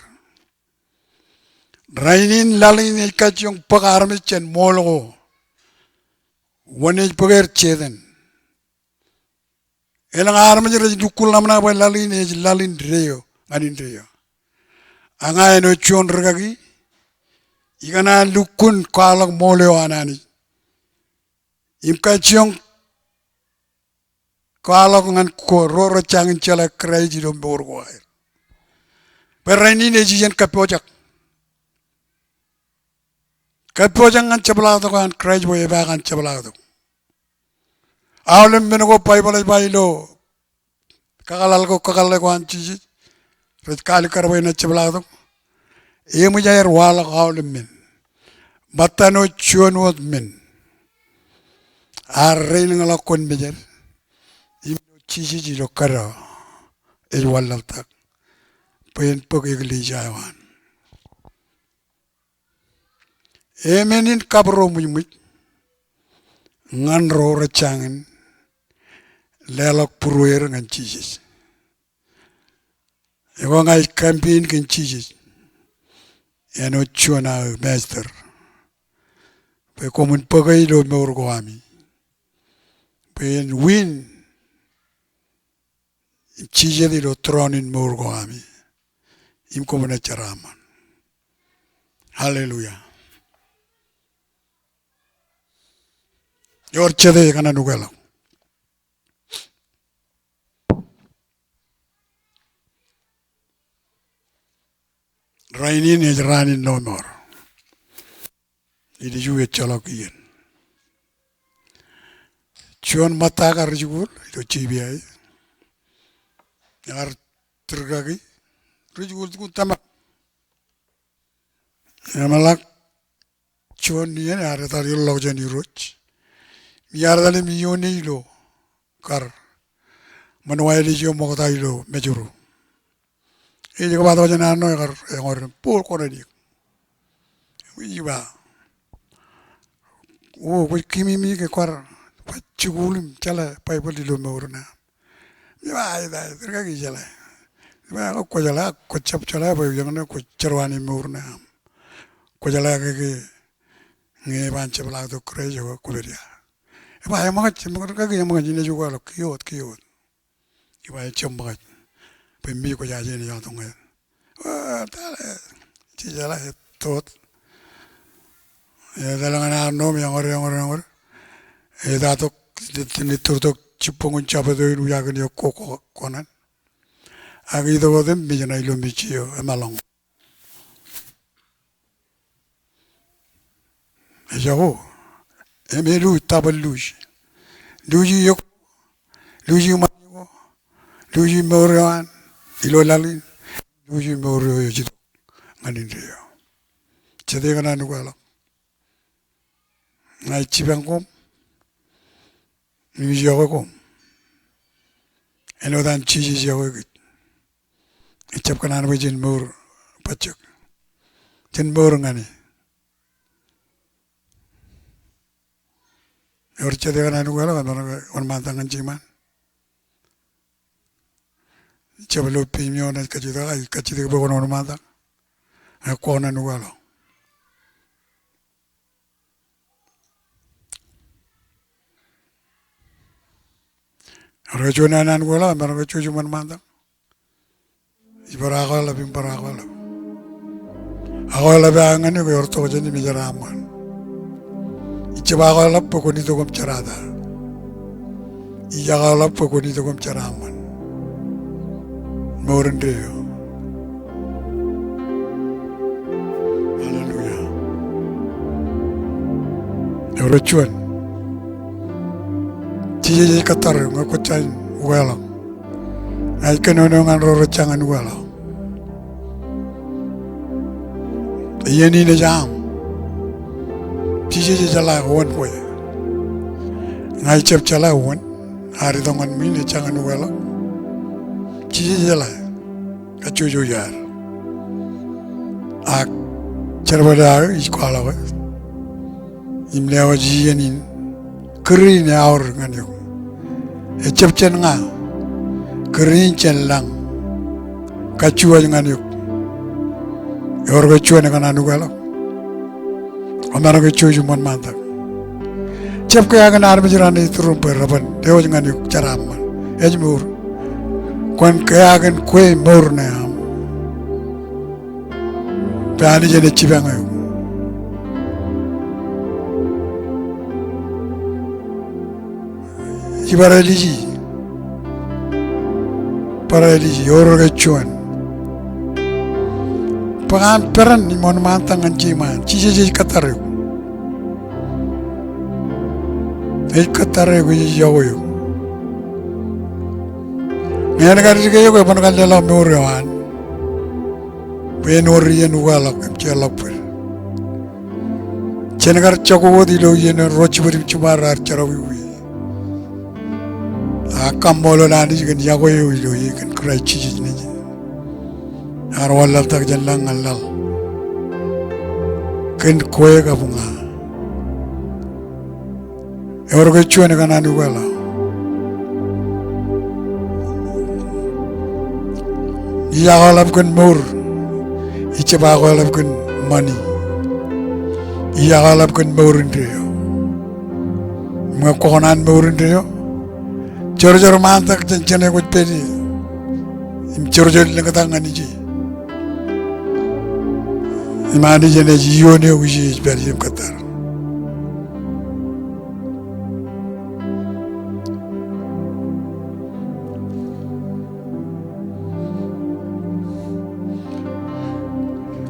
Rainin laḷ in ej kajjioñ bōk armej jān ṃool ko. Wōn ej bōk er? Setan. Elōñ armej rej lukkuun ḷōmṇak bwe laḷ in ej laḷ in deeo ñan indeeo. A ña āinwōt juon rikaki, ikōṇaan lukkuun kwaḷọk ṃool eo an Anij im kajjioñ kwaḷọk ñan ko ro rej jañin jeḷā Kraist ilo mour ko aer. Bwe rainin ej ijeṇ kappojak. Kappojak ñan jepḷaaktok an Kraist bwe epaak an jepḷaaktok. Aolep men ko Baibōḷ ej ba ilo kakōḷḷe ko, kakōḷḷe ko an Jisōs, rej kaalikkar bwe enaaj jepḷaaktok. Eṃōj aer waḷọk aolep men. Ṃōttan eo juon wōt men. Ear reilñḷọk kōn mejād. Im ilo Jisōs ilo kōdọ ej wanlaḷtak bwe en bōk eklejia eo an. Emen in kabūroṃōjṃōj ñan ro rej jañin leḷọk būrueer ñan Jisōs. Ekwe ña ij campaign kōn Jisōs āinwōt juon aō master bwe koṃwin bōke ilo mour ko ami bwe en win im jijet ilo tūroon in mour ko ami im koṃwin ejeraṃṃan. Hallelujah. Ewōr jete ekōṇaan ukeḷọk. Rainin ej raan in lọmọọr. Ilju ejjeḷọk iien. Juon ṃōtta kar ri-jikuuḷ ilo J B I, ear tūrkaki, ri-jikuuḷ tukun tōmak. Eṃōḷak juon iien ear etal ḷọk jān Irooj im iar etal im iioone ilo kar ṃōn wāālij eo ṃokta ilo Mājro. Ej kōbatok jān anno, ekar eñoor im bōk kōṇaan eō. Ij ba, O, kwōj kimimi ke kwaar, bwe jikuuḷ im jeḷā Baibōḷ ilo mour ṇe aṃ. Im ij ba, ij ba, ij ba, ij ba, kwō jeḷā, kwō jab jeḷā bwe eñṇe kwō jerwaan e mour ṇe aṃ. Kwō jeḷā ke, ke ñe eban jepḷaaktok Kraist eo kwō pād ia. Ij ba, eṃōkaj, eṃōkaj, kaki eṃōkaj, inaaj ukeḷọk, kiiō wōt, kiiō wōt. Ij ba, ejjab ṃōkaj. Bwe mi kwōjaje enaaj itok ñan. O, tale, jejeḷā, ej tōt. Etal ñan arnom, eñor, eñor, eñor. Etatok, ej turtok jibboñ in Jabōt eo in wōj aō kōṇaan. Ak itok wōt im mejān ilo mej eo, emaroñ. Ejako, im eluuj, double luuj. Luuj iiō ko, luuj iṃaan ko, luuj mour eo an, ilo laḷ in, luuj mour eo ej itok ñan indeeo. Jete kōṇaan ukeḷọk. Ña ij jipañ koṃ, im ij yokwe koṃ. Āinwōt an Jisōs ej yokwe kōj. Ejjab kōṇaan bwe jen mour bajjek. Jen mour ñan e. Ewōr jete kōṇaan ukeḷọk, emaroñ ke wōnṃaantak ñan jiṃṃaan. Jab lo peiṃ eo enaaj kajjitōk, ij kajjitōk bwe kwōn wōnṃaantak. Ñe kwō kōṇaan ukeḷọk. Ewōr ke juon naan ukeḷọk, emaroñ ke jouj im wōnṃaantak. Ij bar akweḷap, im bar akweḷap. Akweḷap eo aō ñan eok ewōr tokjān im ejeraṃṃan. Ij jab akweḷap bwe kwōn itok im jerata. Ij akweḷap bwe kwōn itok im jeraaṃṃan mour indeeo. Hallelujah. Ewōr juon. Jisōs ej kōttar eok ñe kwōj jañin ukeḷọk. Ña ij kōnono ñan ro rej jañin ukeḷọk. Iien in ej aṃ. Jisōs ej jeḷā wōn kwe. Ña ij jab jeḷā wōn. Ad itok ñan ṃwiin ej jañin ukeḷọk. Jisōs ej jeḷā. Kajjojo iaad. Ak jerbal eo aō ij kwaḷọk e. Im lewōj iien in. Kūr in eaorōk ñan eok. Ejjab jān ña. Kūr in jān lañ. Kajjuwaaj ñan eok. Ewōr ke juon ekōṇaan ukeḷọk. Kwōmaroñ ke jouj im wōnṃaantak. Jab kea kōn armej raṇe ituruṃ bwe reban lewōj ñan eok jeraaṃṃan. Ej mour. Kwōn kea kōn kwe mour ṇe aṃ. Bwe Anij enaaj jipañ eok. Ij bar āliji. Bar āliji, ewōr ke juon. Bwe an peran im wōnṃaantak ñan jiṃṃaan. Jisōs ej kōttar eok. Ej kōttar eok, ej yokwe eok. Ñe en kar dike eok, eban kar leḷọk mour eo an. Bwe en wōr iien ukeḷọk im jeorḷọk bōd. Jen kar jako wōt ilo iien eo ro jibwid im jiṃa raar jerọwiwi. Ak kaṃṃoolol Anij kōn yokwe eo ilo e kōn Kraist Jisōs Nejin. Ear wanlaḷtak jān lañ ñan laḷ. Kōn kwe kab ña. Ewōr ke juon ekōṇaan ukeḷọk. Ij akweḷap kōn mour. Ij jab akweḷap kōn ṃani. Ij akweḷap kōn mour indeeo. Im ñe kwō kōṇaan mour indeeo, jorjor ṃaantak jān jeṇe kwōj pād ie. Im jorjor lōñtak ñan ije. Im Anij enaaj iioon eok ije ej pād ie im kōttar.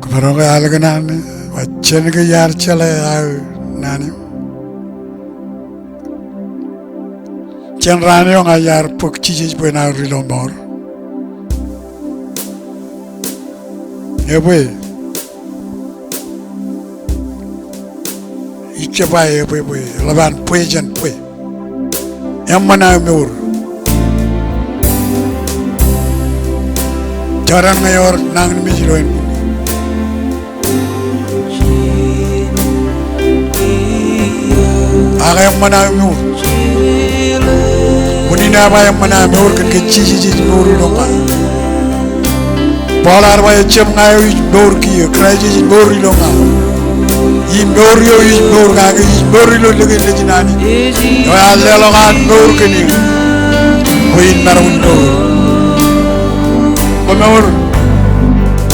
Kwōmaroñ ke al kōn naan eo, jen ke iar jeḷā aō naan eo. Jān raan eo ña iar bōk Jisōs bwe en aō ri lọmọọr. Ebwe. Ij jab ba ebwe bwe eḷap an bwe jān bwe. Eṃṃan aō mour. Jekdọọn ñe ewōr nañinmej ilo en. Ak eṃṃan aō mour. Unin eo ej ba eṃṃan aō mour kōn ke Jisōs ej mour ilo ṃōñā. Paul ear ba ejjab ña eo ij mour kiiō, Kraist ej mour ilo ña. Im mour eo ij mour kake ij mour ilo likin Nejin Anij eo ear leḷọk an mour kōn eō bwe in maroñ in mour. Komour.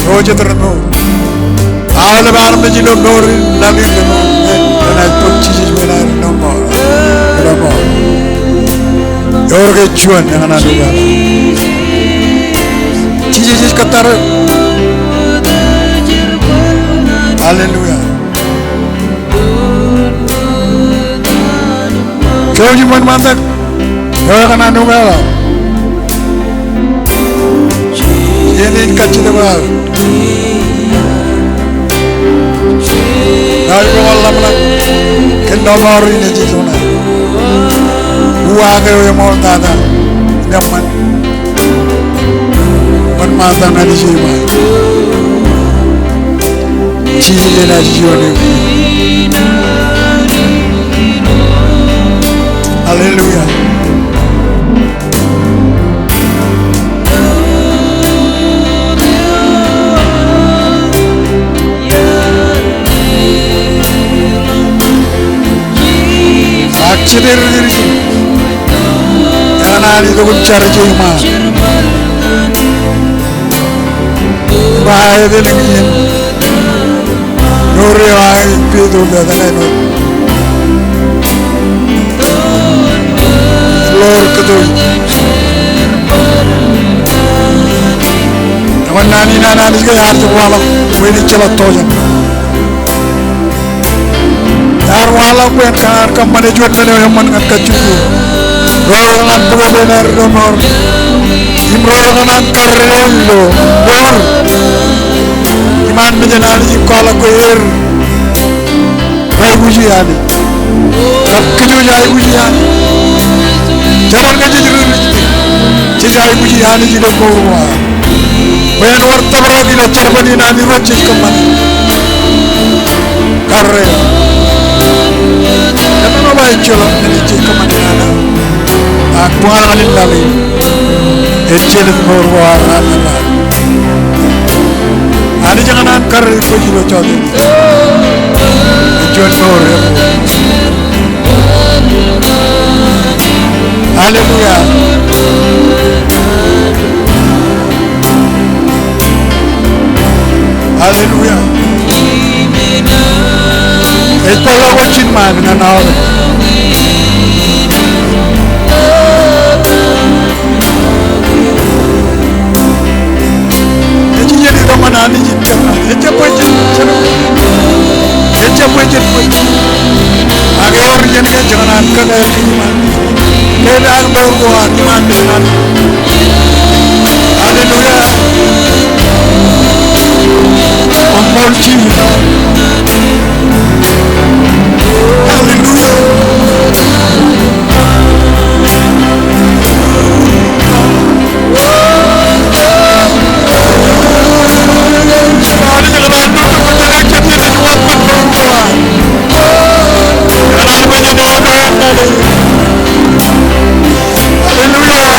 Ro jet remour. Aolep armej ilo mour in laḷ in remour. Enaaj bōk Jisōs wōt aer ilo mour. Ilo mour. Ewōr ke juon eñṇan ukeḷọk. Jisōs ej kōttar eok. Hallelujah. Jouj im wōnṃaantak. Eo ekōṇaan ukeḷọk. Iien in kajjitōk eo aō. Ṇae ej ba ḷōmṇak kōn mour in ej itok ṇae. Uwaak eo eṃool tata im eṃṃan. Wōnṃaantak ñan Anij eo ej ba. Jisōs enaaj juon eok. Hallelujah. Ak jete ri Kūrjin, ekōṇaan itok im jar ijin iṃaan. Ba etan iien. Mour eo aō ej peid ilo etan eo. Lord kōto. Eṃṃan naan in an Anij ke ear jab waḷọk bwe en ejjeḷọk tọujān. Ear waḷọk bwe en kōṇaan kōṃṃane juon men eo eṃṃan ñan kajjitōk eo. Ro rekōṇaan bōk etan eo ilo mour. Im ro rekōṇaan karreoik ilo mour. Iṃaan mejān Anij im kwaḷọk bwe er aikuji Anij. Kab kōj aikuji Anij. Jerbal ke jej ri Kūrjin, jej aikuji Anij ilo mour ko ad. Bwe en wōr tōprak ilo jerbal in an Irooj jej kōṃṃane. Karreoik. Etan eo ej ba ejjeḷọk men eo jej kōṃṃane an. Ak buñal ñan in laḷ in. Ejjeḷọk mour ko ad ñan laḷ. Anij ekōṇaan karreoik kōj ilo jota. Ej juon mour eṃṃan. Hallelujah. Hallelujah. Ej kwaḷọk wōt ijin ṃaan ñan aolep. Ej iien itok ñan Anij ijin. Ejjab bwe jen, ejjab bwe jen bwe. Ak ewōr iien ke ej kōṇaan kōn aer ijin ṃaan. Ke ear mour ko an iṃaan mejān. Hallelujah. Koṃṃool Jisōs. Hallelujah. Hallelujah.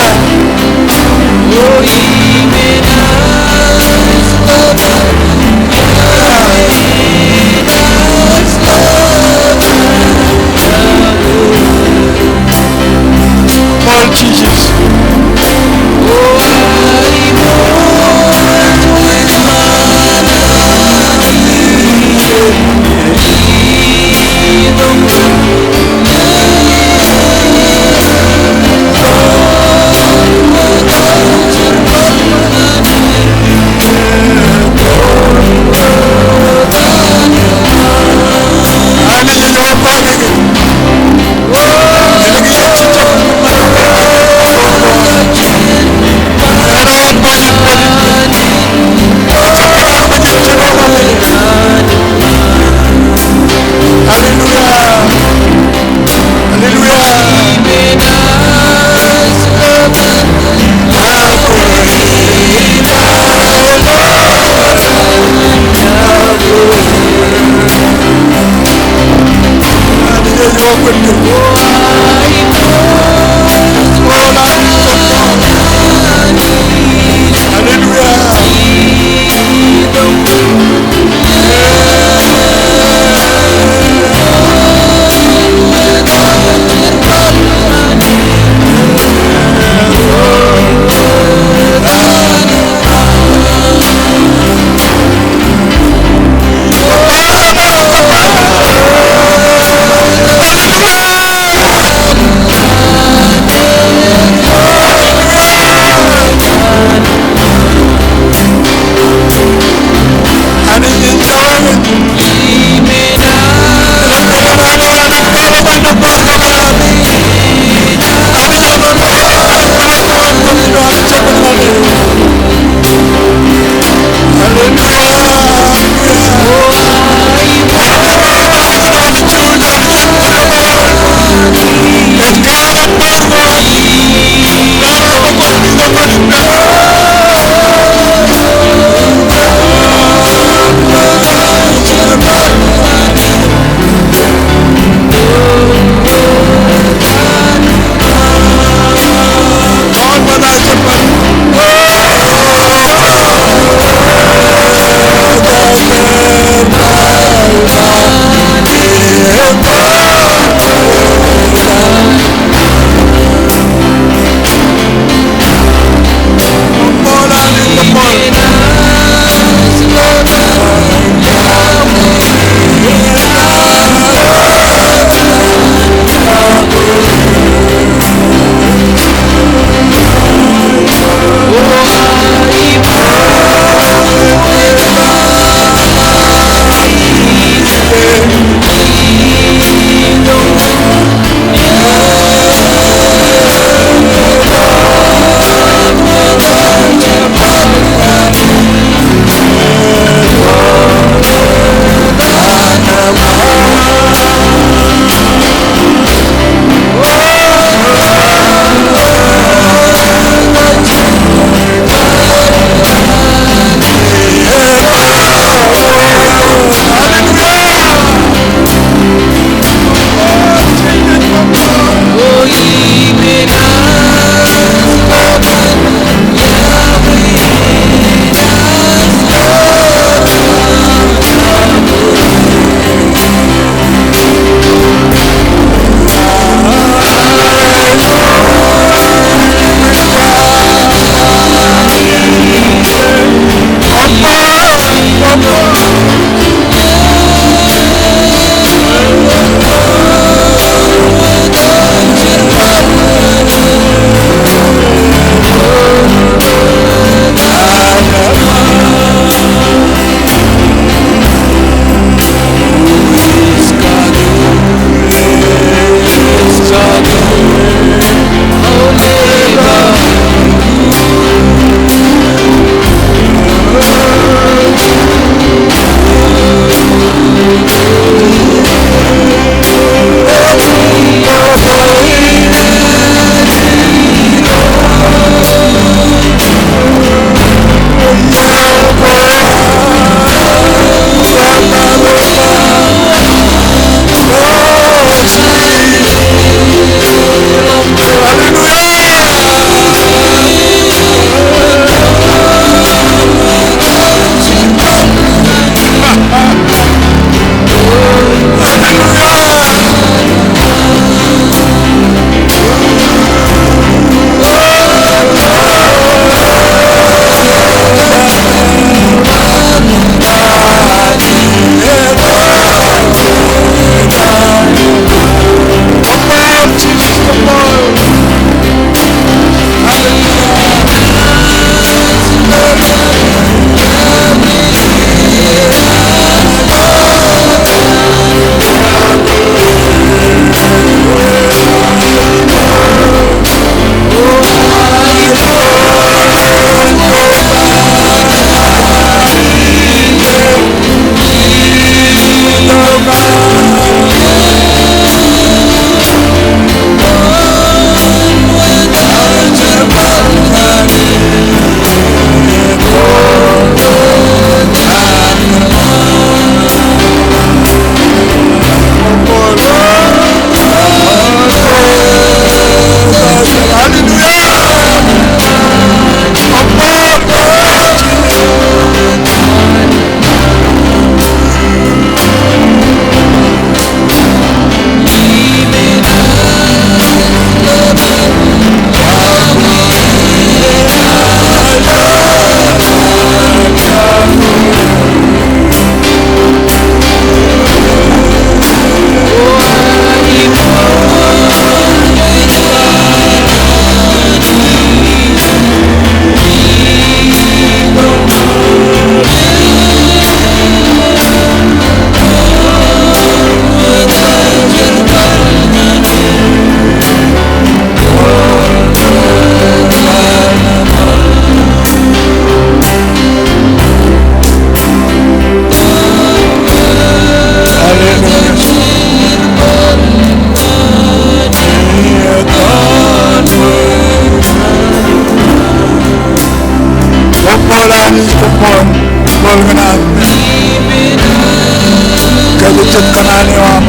Kōjatdikdik kōṇaan eo aṃ.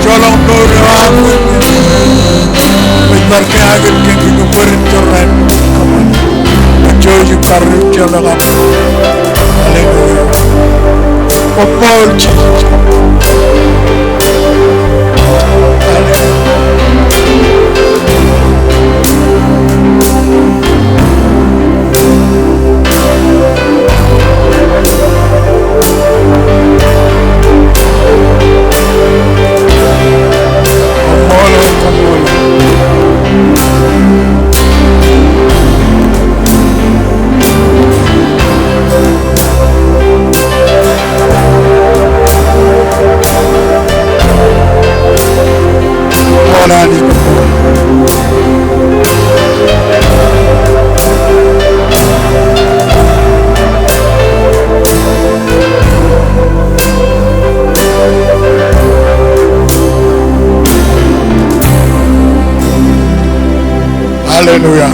Joḷọk mour eo aṃ, ej bar kōṇaan kōn kōn kōn bōd in jorrāān. Kōṃṃan. Kōjjitōk bar ri joḷọk aṃ. Hallelujah. Koṃṃool Jisōs. Hallelujah. Hallelujah.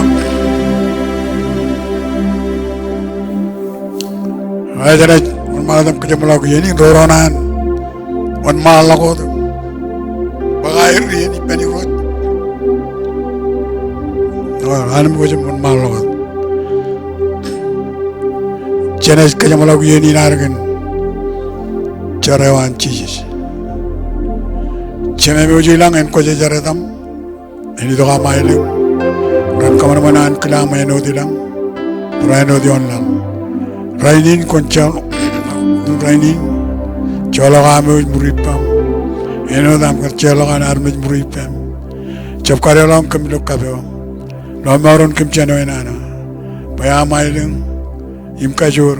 Ej jenaaj wōnṃaanḷọk im kōjeṃḷọk iien in ro ro ṇe an wōnṃaanḷọk wōt. Bwe aer iien ippān Irooj. Ro ro ṇe an wōnṃaanḷọk wōt. Jenaaj kōjeṃḷọk iien in ad kōn jar eo an Jisōs. Jemem eo ej ilañ, en kwōjarjar etaṃ. En itok aṃ aelōñ. Ren kōṃanṃan ankilaan āinwōt ilañ raṇ, āinwōt ioon laḷ. Rainin kwōn joḷọk, rainin joḷọk am eo ej ṃuri ippaṃ, āinwōt am kar joḷọk an armej ṃuri ippām. Jab kadeḷọñ kōm ilo kab eo, lọmọọren kōm jān eo enana. Bwe aṃ aelōñ im kajoor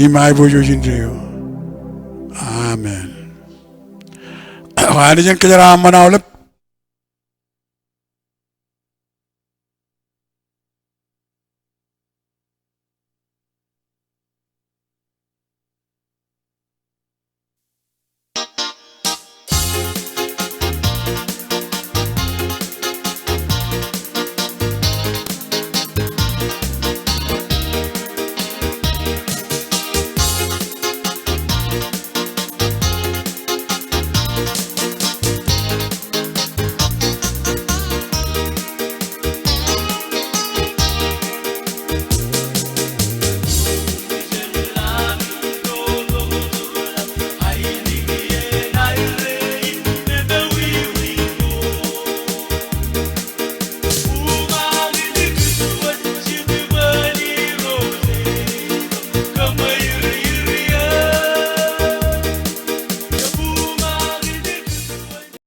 im aiboojoj indeeo. Amen. Anij en kōjeraaṃṃan aolep